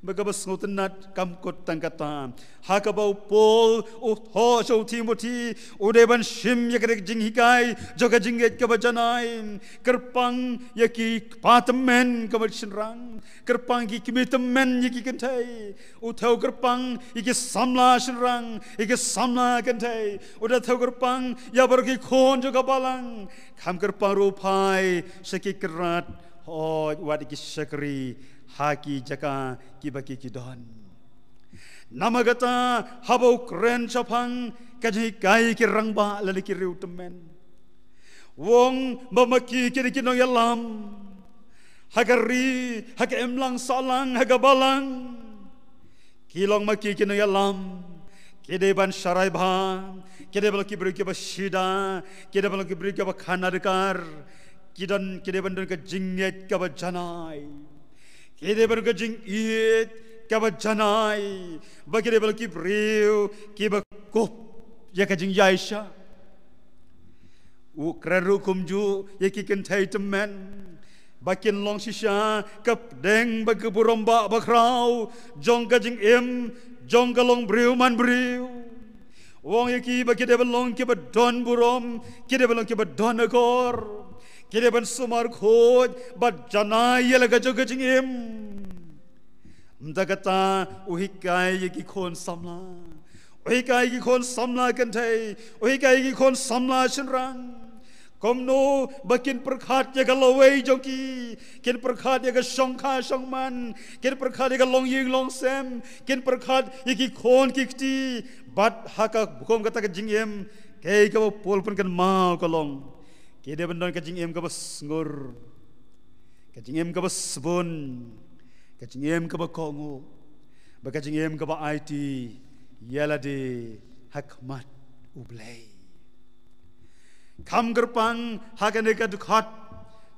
Bad kaba sngewtynnat, kam kut tang kata, ha kaba u Paul u thoh sha u Timothi, u dei ban shim ïa ka jinghikai jong ka jingngeit kaba janai. Kyrpang ïa ki kpa tymmen kaba shynrang, kyrpang ïa ki kmie tymmen, ïa ki kynthei. U thew kyrpang ïa ki samla shynrang, ïa ki samla kynthei. U da thew kyrpang ïa baroh ki khun jong ka balang. Kham kyrpang ruh phai sha ki kynrad, hooid, wat ïa ki shakri ha ki jaka kiba ki ki don. Namar kata, haba u kren shaphang ka jinghikai ki rangbah lane ki riew tymmen, u ong ba ma ki ki dei ki nongïalam ha ka ri, ha ka imlang sahlang, ha ka balang. Ki long ma ki ki nongïalam, ki dei ban sharai bha, ki dei ban long ki briew kiba shida, ki dei ban long ki briew kiba khang adkar, ki don, ki dei ban don ka jingngeit kaba janai, ki dei ban don ka jingïeit kaba janai, bad ki dei ban long ki briew kiba kup ïa ka jingïaishah. U kren ruh kumjuh ïa ki kynthei tymmen, ba kin long shisha ka pdeng bad ka burom ba bakhraw jong ka jingim jong ka longbriew manbriew. U ong ïa ki ba ki dei ban long kiba don burom, ki dei ban long kiba don akor, ki dei ban sumar khuid bad janai ïa la ka jong ka jingim. Mynta kata, u hikai ïa ki khun samla, u hikai ïa ki khun samla kynthei, u hikai ïa ki khun samla shynrang, kumno ba kin pyrkhat ïa ka lawei jong ki, kin pyrkhat ïa ka shongkha shongman, kin pyrkhat ïa ka longïing longsem, kin pyrkhat ïa ki khun ki kti. Bad ha ka burom kata ka jingim, kaei kaba u Paul u pynkynmaw ka long, ki dei ban don ka jingim kaba sngur, ka jingim kaba sbun, ka jingim kaba kohnguh, bad ka jingim kaba aiti ïa lade ha khmat U Blei. Kham kyrpang ha kane ka dkhot,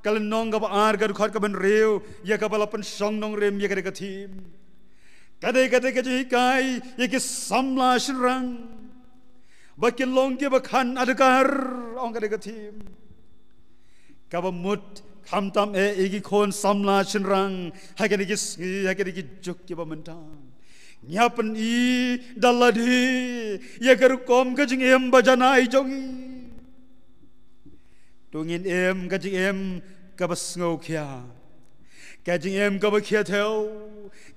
ka lynnong kaba ar, ka dkhot kaba hynriew, ïa kaba la pynshong nongrim ïa kane ka theme. Ka dei, ka dei ka jinghikai ïa ki samla shynrang ba kin long kiba khang adkar, ong kane ka theme. Kaba mut, khamtam eh ïa ki khun samla shynrang ha kine ki sngi, ha kine ki juk kiba mynta, ngi hap ban i da lade ïa ka rukom ka jingim ba janai jong ngi. To ngin im ka jingim kaba sngewkhia, ka jingim kaba khia thew,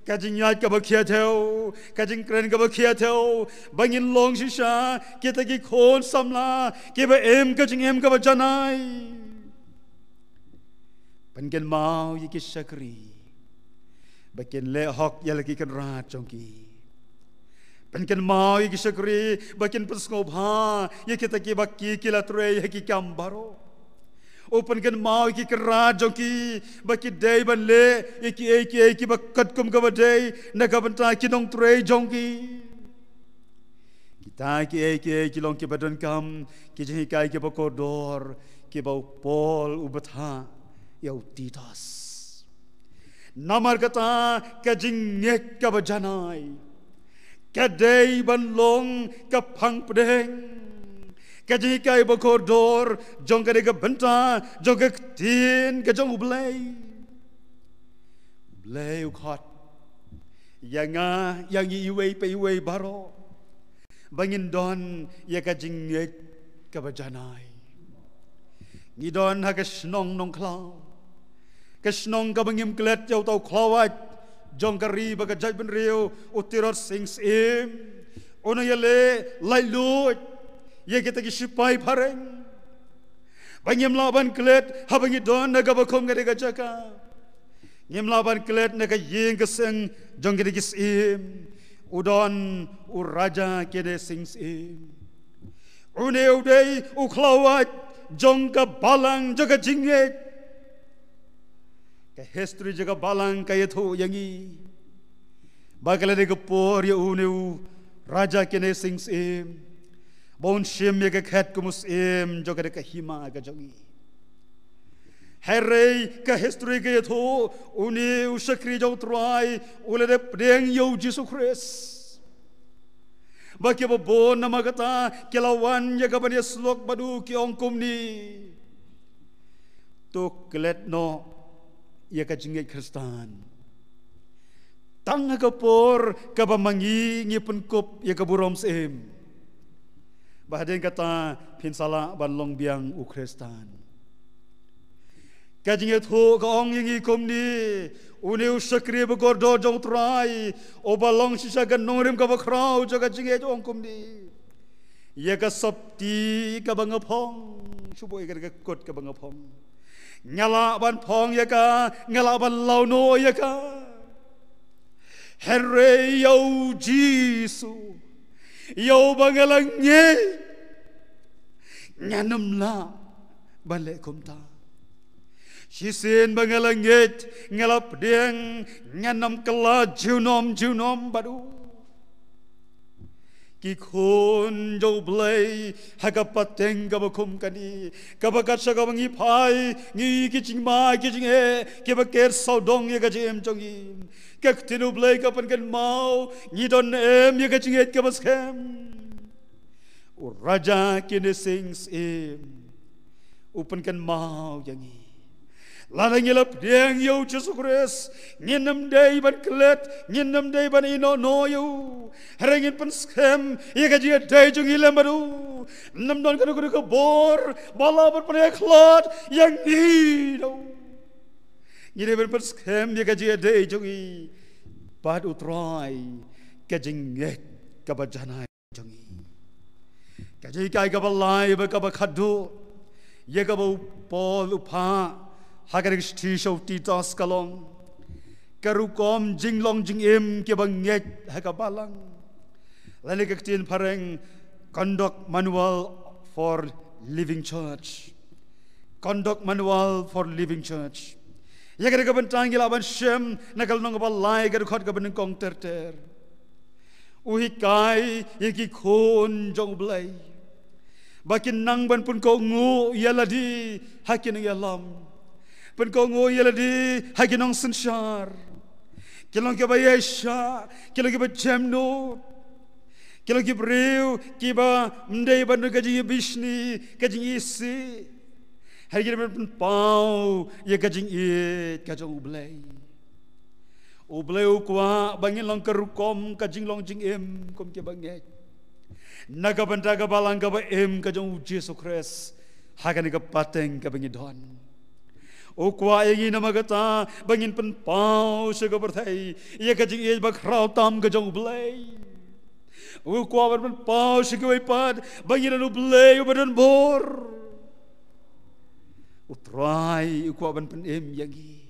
ka jingïaid kaba khia thew, ka jingkren kaba khia thew, ba ngin long shisha kita ki khun samla kiba im ka jingim kaba janai. Pynkynmaw ïa ki shakri ba kin leh hok ïa la ki kynrad jong ki. Pynkynmaw ïa ki shakri ba kin pynsngewbha ïa kita kiba ki, ki la trei ha ki kam baroh. U pynkynmaw ïa ki kynrad jong ki ba ki dei ban leh ïa kiei kiei kiba katkum kaba dei na ka bynta ki nongtrei jong ki. Kita kiei kiei ki long kiba donkam, ki jinghikai kiba kordor kiba u Paul u bthah ïa u Titus. Namar kata, ka jingngeit kaba janai ka dei ban long ka phang pdeng, ka jinghikai ba kordor jong kane ka bynta jong ka ktien ka jong U Blei. U Blei u khot ïa nga, ïa ngi iwei pa iwei baroh, ba ngin don ïa ka jingngeit kaba janai. Ngi don ha ka shnong Nongkhlaw, ka shnong kaba ngim klet ïa uta u khlawait jong ka ri bad ka jaitbynriew, u Tirot Sing Syiem. U nongïaleh laitluid ïa kita ki shipai phareng. Ba ngim lah ban klet haba ngi don ha kaba kum kane ka jaka. Ngim lah ban klet na ka ïing ka sem jong kine ki syiem. U don u Raja Kine Sing Syiem. Une u dei u khlawait jong ka balang jong ka jingngeit. Ka history jong ka balang ka ïathuh ïa ngi ba ka la dei ka por ïa une u Raja Kine Sing Syiem ba un shim ïa ka khet kum u syiem jong ka dei ka hima ka jong ngi. Hynrei ka history ka ïathuh une u shakri jong u Trai u la dep pdiang ïa u Jisu Khrist. Ba kiba bun namar kata ki la wan ïa ka ban ïasyllok bad u, ki ong kumne: To klet noh ïa ka jingngeit Khristan. Tang ha ka por kaba ma ngi ngi pynkup ïa ka burom syiem, ba hadien kata phin sa lah ban long biang u Khristan. Ka jingïathuh ka ong ïa ngi kumne: une u shakri ba kordor jong u Trai, uba long shisha ka nongrim kaba khraw jong ka jingngeit, u ong kumne: Ïa ka sopti kaba nga phong, shu buh ïa ka kut kaba nga phong, nga lah ban phong ïa ka, nga lah ban law noh ïa ka. Hynrei ïa u Jisu, ïa uba nga la ngeit, ngan ym lah ban leh kumta. Shisien ba nga la ngeit, nga la pdiang, ngan ym kylla junom junom bad u. Ki khun jong U Blei ha ka pateng kaba kum kane, kaba kat sha kaba ngi phai, ngi ki jingma ki jingeh kiba ker sawdong ïa ka jingim jong ngi, ka ktien U Blei ka pynkynmaw, ngi don ne em ïa ka jingngeit kaba skhem? U Raja Kine Sing Syiem u pynkynmaw ïa ngi. Lada ngi la pdiang ïa u Jisu Khrist, ngin ym dei ban klet, ngin ym dei ban ïehnoh noh ïa u. Hynrei ngin pynskhem ïa ka jingïadei jong ngi lem bad u. Ym don kano kano ka bor ba lah ban pynïakhlad ïa ngi da u. Ngi dei ban pynskhem ïa ka jingïadei jong ngi bad u Trai, ka jingngeit kaba janai jong ngi. Ka jinghikai kaba lai bad kaba khatduh ïa kaba u Paul u phah ha ka shithi sha u Titus ka long ka rukom jinglong jingim kiba ngeit ha ka balang, lane ka ktien phareng Conduct Manual for Living Church. Conduct Manual for Living Church. Ïa kane ka bynta ngi lah ban shem na ka lynnong kaba lai, ka dkhot kaba nyngkong ter ter. U hikai ïa ki khun jong U Blei ba kin nang ban pynkohnguh ïa lade ha ki nongïalam, pynkohnguh ïa lade ha ki nongsynshar. Kin long kiba ïaishah, kin long kiba jemnud, kin long ki briew kiba ym dei ban don ka jingïabishni, ka jingïasih. Hynrei kin dei ban pynpaw ïa ka jingïeit ka jong U Blei. U Blei u kwah ba ngin long ka rukom ka jinglong jingim kum kiba ngeit, na ka bynta ka balang kaba im ka jong u Jisu Khrist ha kane ka pateng kaba ngi don. U kwah ïa ngi namar kata ba ngin pynpaw sha ka pyrthei ïa ka jingïeit ba khraw tam ka jong U Blei. U kwah ban pynpaw sha kiwei pat ba ngi don U Blei uba don bor. U Trai u kwah ban pynim ïa ngi.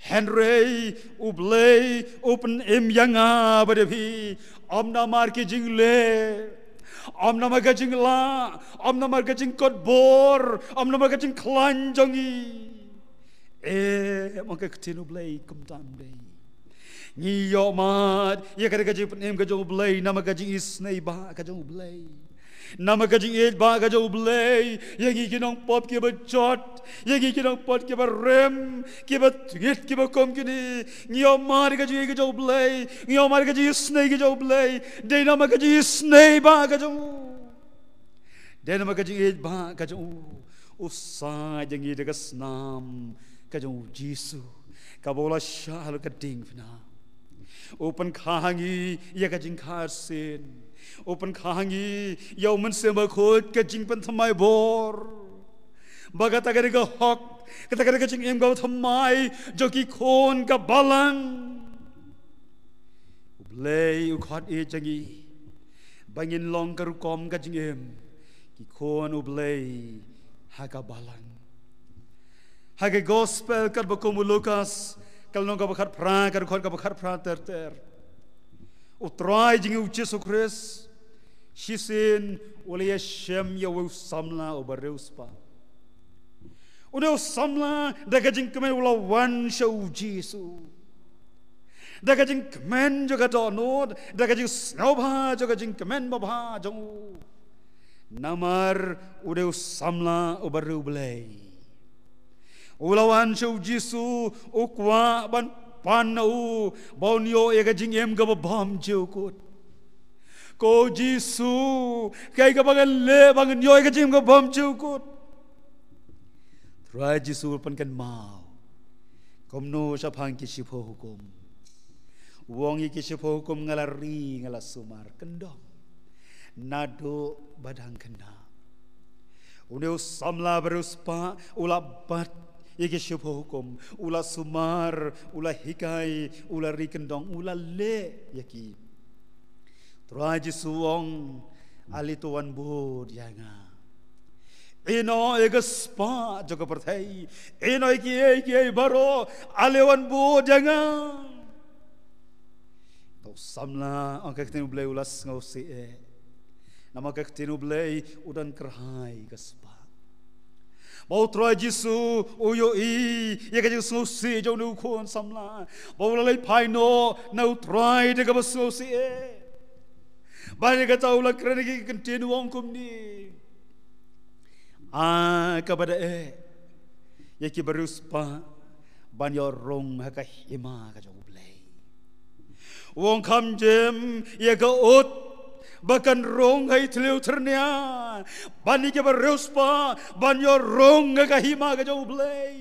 Hynrei U Blei u pynim ïa nga bad ïa phi, ym namar ki jingleh, ym namar ka jinglah, ym namar ka jingkot bor, ym namar ka jingkhlaiñ jong ngi. Em, ong ka ktien U Blei, kumta ym dei. Ngi ïohmad ïa kane ka jingpynim ka jong U Blei namar ka jingisnei ba ka jong U Blei, namar ka jingïeit ba ka jong U Blei ïa ngi ki nongpop kiba jot, ïa ngi ki nongpop kiba rem, kiba tngit, kiba kum kine. Ngi ïohmad ïa ka jingïeit ka jong U Blei, ngi ïohmad ïa ka jingisnei ka jong U Blei. Dei namar ka jingisnei ba ka jong u, dei namar ka jingïeit ba ka jong u, u said ïa ngi da ka snam ka jong u Jisu, kaba u la shah halor ka diengphna. U pynkha ha ngi ïa ka jingkha arsien. U pynkha ha ngi ïa U Mynsiem Bakhuid, ka jingpynthymmai bor. ba kata ka dei ka hok, kata ka dei ka jingim kaba thymmai jong ki khun ka balang. U Blei u khot ïa ngi ba ngin long ka rukom ka jingim ki khun U Blei ha ka balang. Ha ka gospel katba kum u Lukas, ka lynnong kaba khatphra, ka dkhot kaba khatphra ter ter, U Trai jong ngi U Jisu Khrist shisien u la ïashem ïa uwei u samla uba riewspah. Une u samla da ka jingkmen u la wan sha U Jisu, da ka jingkmen jong ka dohnud, da ka jingsngewbha jong ka jingkmen babha jong u. Namar u dei u samla uba riewblei. U la wan sha U Jisu, u kwah ban pan na u ba un ïoh ïa ka jingim kaba bymjukut. Ko Jisu, kaei kaba ngan leh ba ngan ïoh ïa ka jingim kaba bymjukut? Trai Jisu u pynkynmaw kumno shaphang ki shiphew hukum. U ong ïa ki shiphew hukum, nga la ri, nga la sumar, kyndong, naduh ba dang khynnah. Une u samla ba riewspah u la bat ïa ki shiphew hukum, u la sumar, u la hikai, u la ri kyndong, u la leh ïa ki. Trai Jisu u ong, ale to wan bud ïa nga. Ïehnoh ïa ka spah jong ka pyrthei, ïehnoh ïa kiei kiei baroh, ale wan bud ïa nga. To u samla, ong ka ktien U Blei, u la sngewsih eh. Namar ka ktien U Blei, u don kyrhai ka spah. Ba U Trai Jisu u ïohi ïa ka jingsngewsih jong une u khun samla, ba u la leit phai noh na U Trai da kaba sngewsih eh. Bad ïa kata u la kren ïa ki kyntien, u ong kumne: A kaba da eh ïa kiba riewspah ban ïoh rung ha ka hima ka jong U Blei. U ong kham jem ïa ka ut ba kan rung ha i thliew tyrnia ban ïa kiba riewspah ban ïoh rung ha ka hima ka jong U Blei.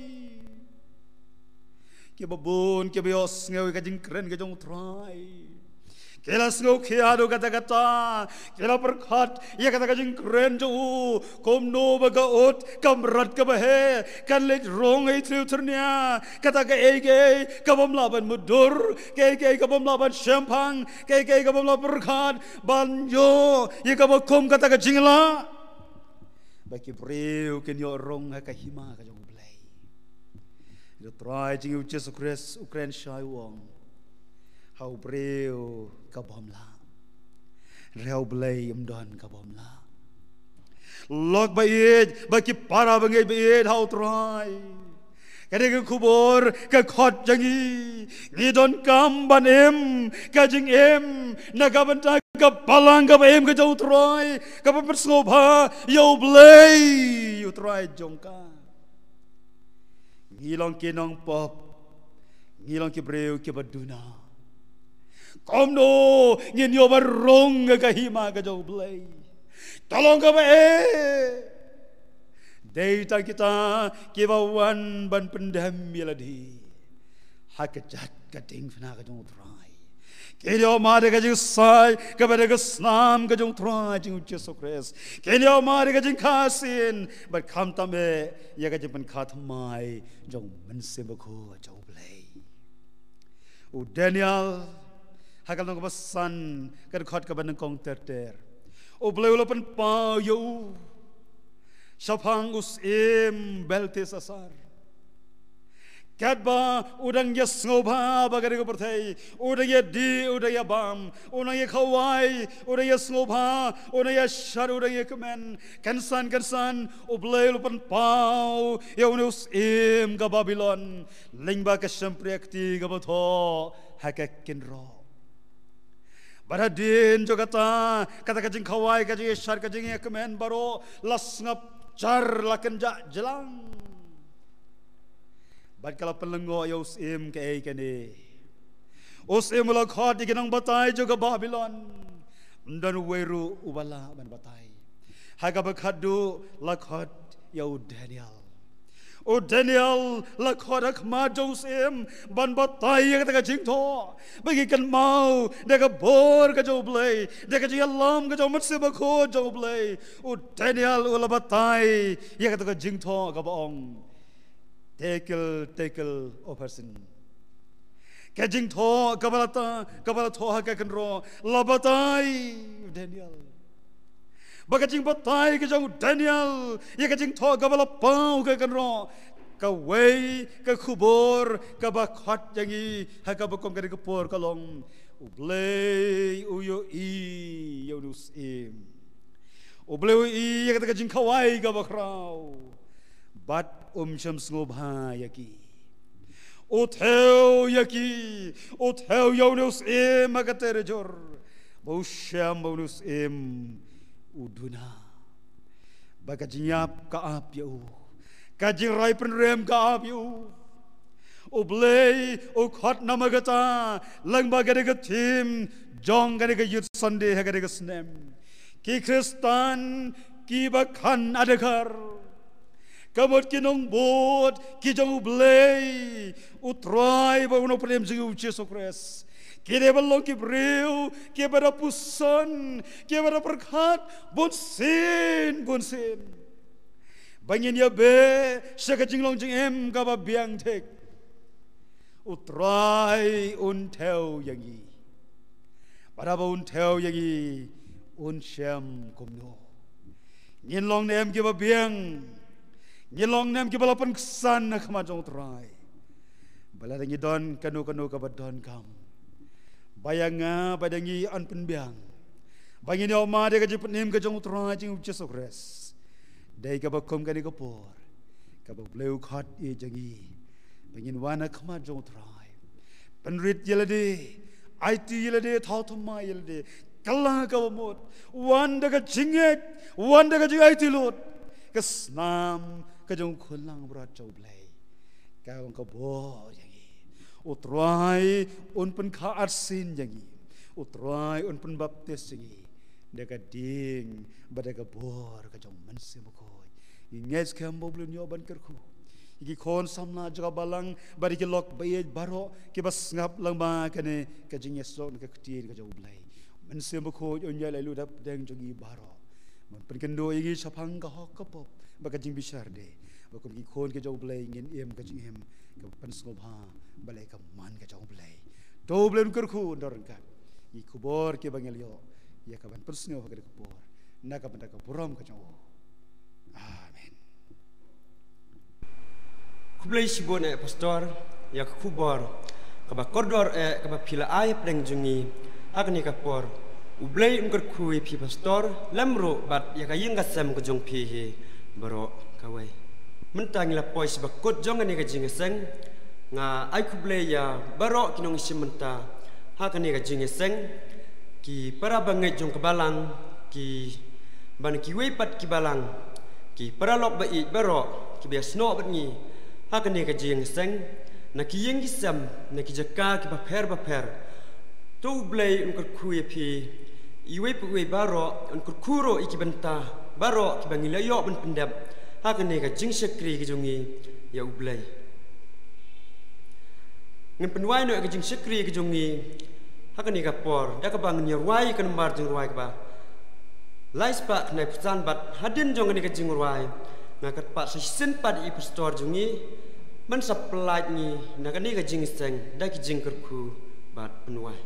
Kiba bun kiba ïohsngew ïa ka jingkren ka jong U Trai, ki la sngewkhia da kata kata, ki la pyrkhat ïa kata ka jingkren jong u, kumno ba ka ut ka mrad kaba heh kan leit rung ha i thliew tyrnia. Kata kaei kaei ka bym lah ban mutdur, kaei kaei ka bym lah ban shemphang, kaei kaei ka bym lah pyrkhat ban ïoh ïa kaba kum kata ka jinglah ba ki briew kin ïoh rung ha ka hima ka jong U Blei. U Trai jong ngi U Jisu Khrist u kren shai, u ong, ha u briew ka bym lah, hynrei ha U Blei ym don ka bym lah. Lok ba ïeit bad ki para bangeit ba ïeit ha U Trai, ka dei ka khubor ka khot jong ngi. Ngi donkam ban im ka jingim na ka bynta ka Balang kaba im ka jong U Trai, kaba pynsngewbha ïa U Blei U Trai jong ka. Ngi long ki nongpop, ngi long ki briew kiba duna. Kumno ngin ïoh ban rung ha ka hima ka jong U Blei? Ka long kaba eh. Dei tang kita kiba wan ban pyndem ïa lade ha ka jait ka diengphna ka jong U Trai. Kin ïoh mad ïa ka jingshai kaba dei ka snam ka jong U Trai jong ngi U Jisu Khrist. Kin ïoh mad ïa ka jingkha sien bad khamtam eh ïa ka jingpynkha thymmai jong U Mynsiem Bakhuid jong U Blei. U Daniel, ha ka lynnong kaba san, ka dkhot kaba nyngkong ter ter, U Blei u la pynpaw ïa u shaphang u syiem Belteshassar. Katba u dang ïasngewbha ba ka dei ka pyrthei, u dang ïadih, u dang ïabam, u dang ïakhawai, u dang ïasngewbha, u dang ïashad, u dang ïakmen, kynsan kynsan U Blei u la pynpaw ïa une u syiem ka Babilon lyngba ka shympriahkti kaba thoh ha ka kynroh. Bad hadien jong kata, kata ka jingkhawai, ka jingïashad, ka jingïakmen baroh la sngap jar, la kynjah jlang. Bad ka la pynlyngngoh ïa u syiem kaei kane. U syiem u la khot ïa ki nongbatai jong ka Babilon. Ym don uwei ruh uba lah ban batai. Ha kaba khatduh la khot ïa u Daniel. U Daniel la khot ha khmat jong u syiem ban batai ïa kata ka jingthoh, ba ki kynmaw da ka bor ka jong U Blei, da ka jingïalam ka jong U Mynsiem Bakhuid jong U Blei. U Daniel u la batai ïa kata ka jingthoh kaba ong, Tekel, Tekel, Upharsin. Ka jingthoh kaba la ta, kaba la thoh ha ka kynroh, la batai u Daniel. Ba ka jingbatai ka jong u Daniel ïa ka jingthoh kaba la paw ha ka kynroh, kawei ka khubor kaba khot ïa ngi ha kaba kum kane ka por ka long, U Blei u ïohi ïa une u syiem. U Blei u ïohi ïa kata ka jingkhawai kaba khraw. Bad um shym sngewbha ïa ki. U thew ïa ki, u thew ïa une u syiem ha ka tyrjor. Ba u shem ba une u syiem u duna. Ba ka jingïap ka ap ïa u, ka jingrai pynrem ka ap ïa u. U Blei u khot namar kata, lyngba kane ka theme jong kane ka Youth Sunday ha kane ka snem. Ki Khristan kiba khan adkhar, ka mut ki nongbud ki jong U Blei, U Trai bad U Nongpynim jong ngi U Jisu Khrist. Ki dei ban long ki briew kiba da puson, kiba da pyrkhat bunsien bunsien, ba ngin ïabeh sha ka jinglong jingim kaba biang thik. U Trai un thew ïa ngi. Bad haba un thew ïa ngi, un shem kumno? Ngin long ne em kiba biang? Ngin long ne em kiba la pynksan ha khmat jong U Trai? Ba lada ngi don kano kano kaba donkam, ba ïa nga bad ïa ngi yn pynbiang ba ngin ïohmad ïa ka jingpynim ka jong U Trai jong ngi U Jisu Khrist. Dei kaba kum kane ka por kaba U Blei u khot ïa ngi ba ngin wan ha khmat jong U Trai. Pynrit ïa lade, aiti ïa lade, thaw thymmai ïa lade. Kylla kaba mut, wan da ka jingngeit, wan da ka jingaiti lut. Ka snam ka jong u khun langbrot jong U Blei ka long ka bor ïa ngi. U Trai un pynkha arsien ïa ngi. U Trai un pynbaptis ïa ngi da ka ding bad da ka bor ka jong U Mynsiem Bakhuid. Ngi ngeit skhem ba U Blei un ïoh ban kyrkhu ïa ki khun samla jong ka balang bad ïa ki lok ba ïeit baroh kiba sngap lyngba kane ka jingïasyllok na ka ktien ka jong U Blei. U Mynsiem Bakhuid un ïaid lait lut hapdeng jong ngi baroh, ban pynkynduh ïa ngi shaphang ka hok ka pop bad ka jingbishar de, ba kum ki khun ka jong U Blei ngin im ka jingim kaba pynsngewbha bad leh ka mon ka jong U Blei. To U Blei un kyrkhu, un don ryngkat. Ngi khubor kiba ngi la ïoh ïa ka ban pynsngew ha kane ka por, na ka bynta ka burom ka jong U. Amen. Khublei shibun eh Pastor ïa ka khubor kaba kordor eh kaba phi la ai hapdeng jong ngi ha kane ka por. U Blei un kyrkhu ïa phi Pastor, lem ruh bad ïa ka ïing ka sem ka jong phi hi baroh kawei. Mynta ngi la poi sha ba kut jong kane ka jingïaseng. Nga ai khublei ïa baroh ki nongshim bynta ha kane ka jingïaseng, ki para bangeit jong ka balang, ki ban kiwei pat ki balang, ki paralok ba ïeit baroh kiba ïasnoh bad ngi ha kane ka jingïaseng, na ki ïing ki sem, na ki jaka kiba pher ba pher. To U Blei un kyrkhu ïa phi iwei pa iwei baroh, un kyrkhu ruh ïa ki bynta baroh kiba ngi la ïoh ban pyndep ha kane ka jingshakri ka jong ngi ïa U Blei. Ngin pynwai noh ïa ka jingshakri ka jong ngi ha kane ka por da kaba ngin ïa rwai ïa ka nambar jingrwai kaba lai spah khyndai phew san, bad hadien jong kane ka jingrwai nga kyrpad sa shisien pat ïa i Pastor jong ngi ban sa pynlait ngi na kane ka jingïaseng da ki jingkyrkhu bad pynwai.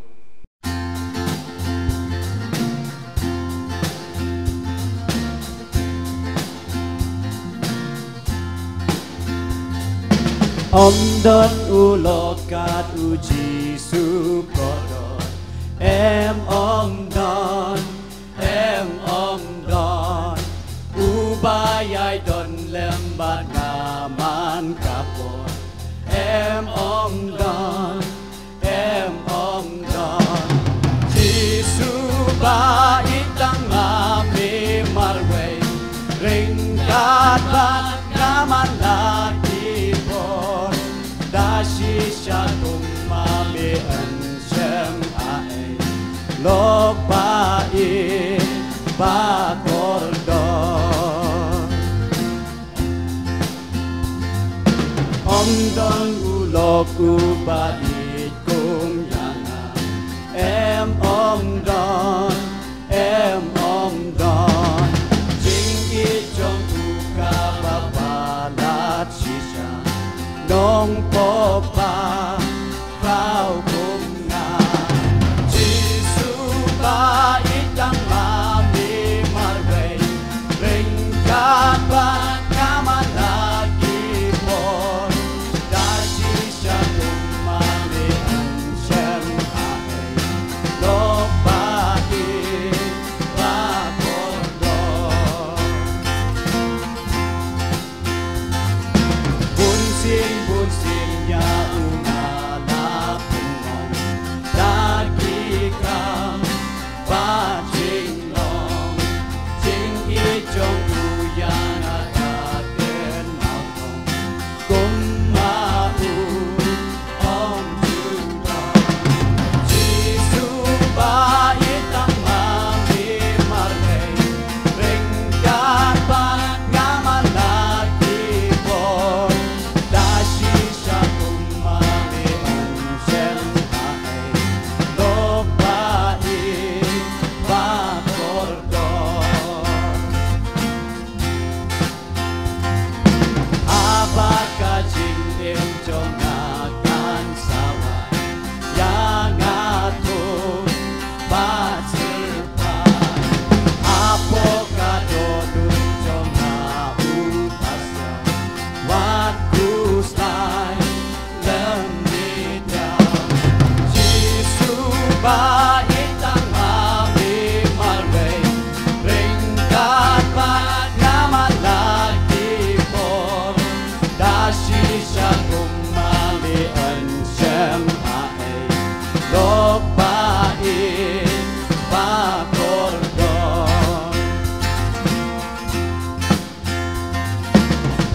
Ym don u lok kat u Jisu kordor. Em ym don, em ym don. Uba ïai don lem bad nga man ka por. Em ym don, em ym don. Jisu ba ïeit lang ma me marwei. Ryngkat bad nga man la ki por. Da shisha kum ma me yn shem ai. Lok ba ïeit ba kordor. Don u lok uba ïeit kum ïa nga. Em, ym don, em, ym don. Jingïeit jong u kaba palat shisha. Nongpop ba khraw kum nga. Jisu ba ïeit tang ma me marwei. Ryngkat bad nga man la ki por. Da shisha kum ma me yn shem ha ei. Lok ba ïeit ba kordor. Bun sien, bun sien ïa u nga la pynlong. Da ki kam ba jinglong. Jingïeit jong u ïa nga ka kynmaw tong. Kum ma u ym ju don. Jisu ba ïeit tang ma me marwei. Ryngkat bad nga man la ki por. Da shisha kum ma me yn shem ha ei. Lok ba ïeit ba kordor. Haba ka jingim jong nga kan sa wan ïa nga, to ba syrpai. Hapoh ka dohnud jong nga u Pasian, wat khuslai lem bad nga. Jisu ba ïeit tang ma me marwei. Ryngkat bad nga man la ki por. Da shisha kum ma me yn shem ha ei. Lok ba ïeit ba kordor.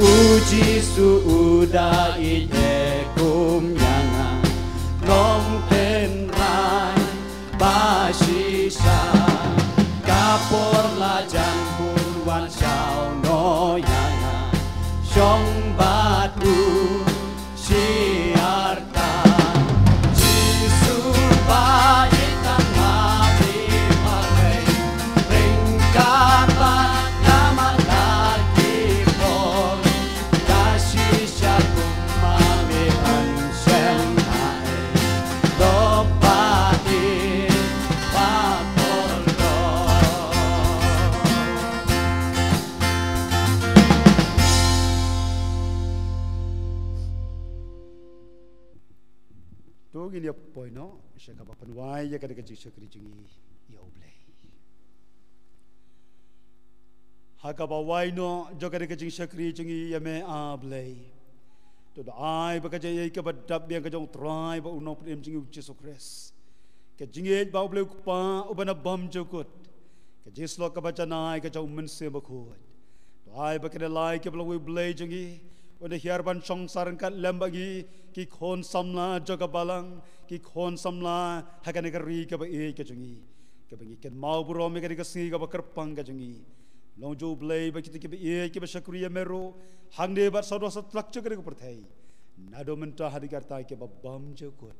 U Jisu u da ïeit kum ïa nga. Long tynrai ba shisha. Ka por la jan bun wan shaw noh ïa nga. Shong bad u shi arta. Jisu ba ïeit tang ma me marwei. Ryngkat bad nga man la ki por. Da shisha kum ma me yn shem ha ei. Lok ba ïeit ba kordor. To ngin ïa poi noh sha kaba pynwai ïa kane ka jingshakri jong ngi ïa U Blei. Ha kaba wai noh jong kane ka jingshakri jong ngi ïa me, A Blei, to da ai ba ka jingïeit kaba dap biang ka jong U Trai bad U Nongpynim jong ngi U Jisu Khrist, ka jingïeit ba U Blei U Kpa uba na bymjukut, ka jingïasyllok kaba janai ka jong U Mynsiem Bakhuid. To ai ba kine lai kiba long uwei U Blei jong ngi, un da hiar ban shong sah ryngkat lem bad ngi, ki khun samla jong ka balang, ki khun samla ha kane ka ri kaba ïeit ka jong ngi, kaba ngi kynmaw burom ïa kane ka sngi kaba kyrpang ka jong ngi. Long jong U Blei ba kito kiba ïeit kiba shakri ïa me ruh, hangne bad saw duh saw tlak jong kane ka pyrthei, naduh mynta haduh katei kiba bymjukut.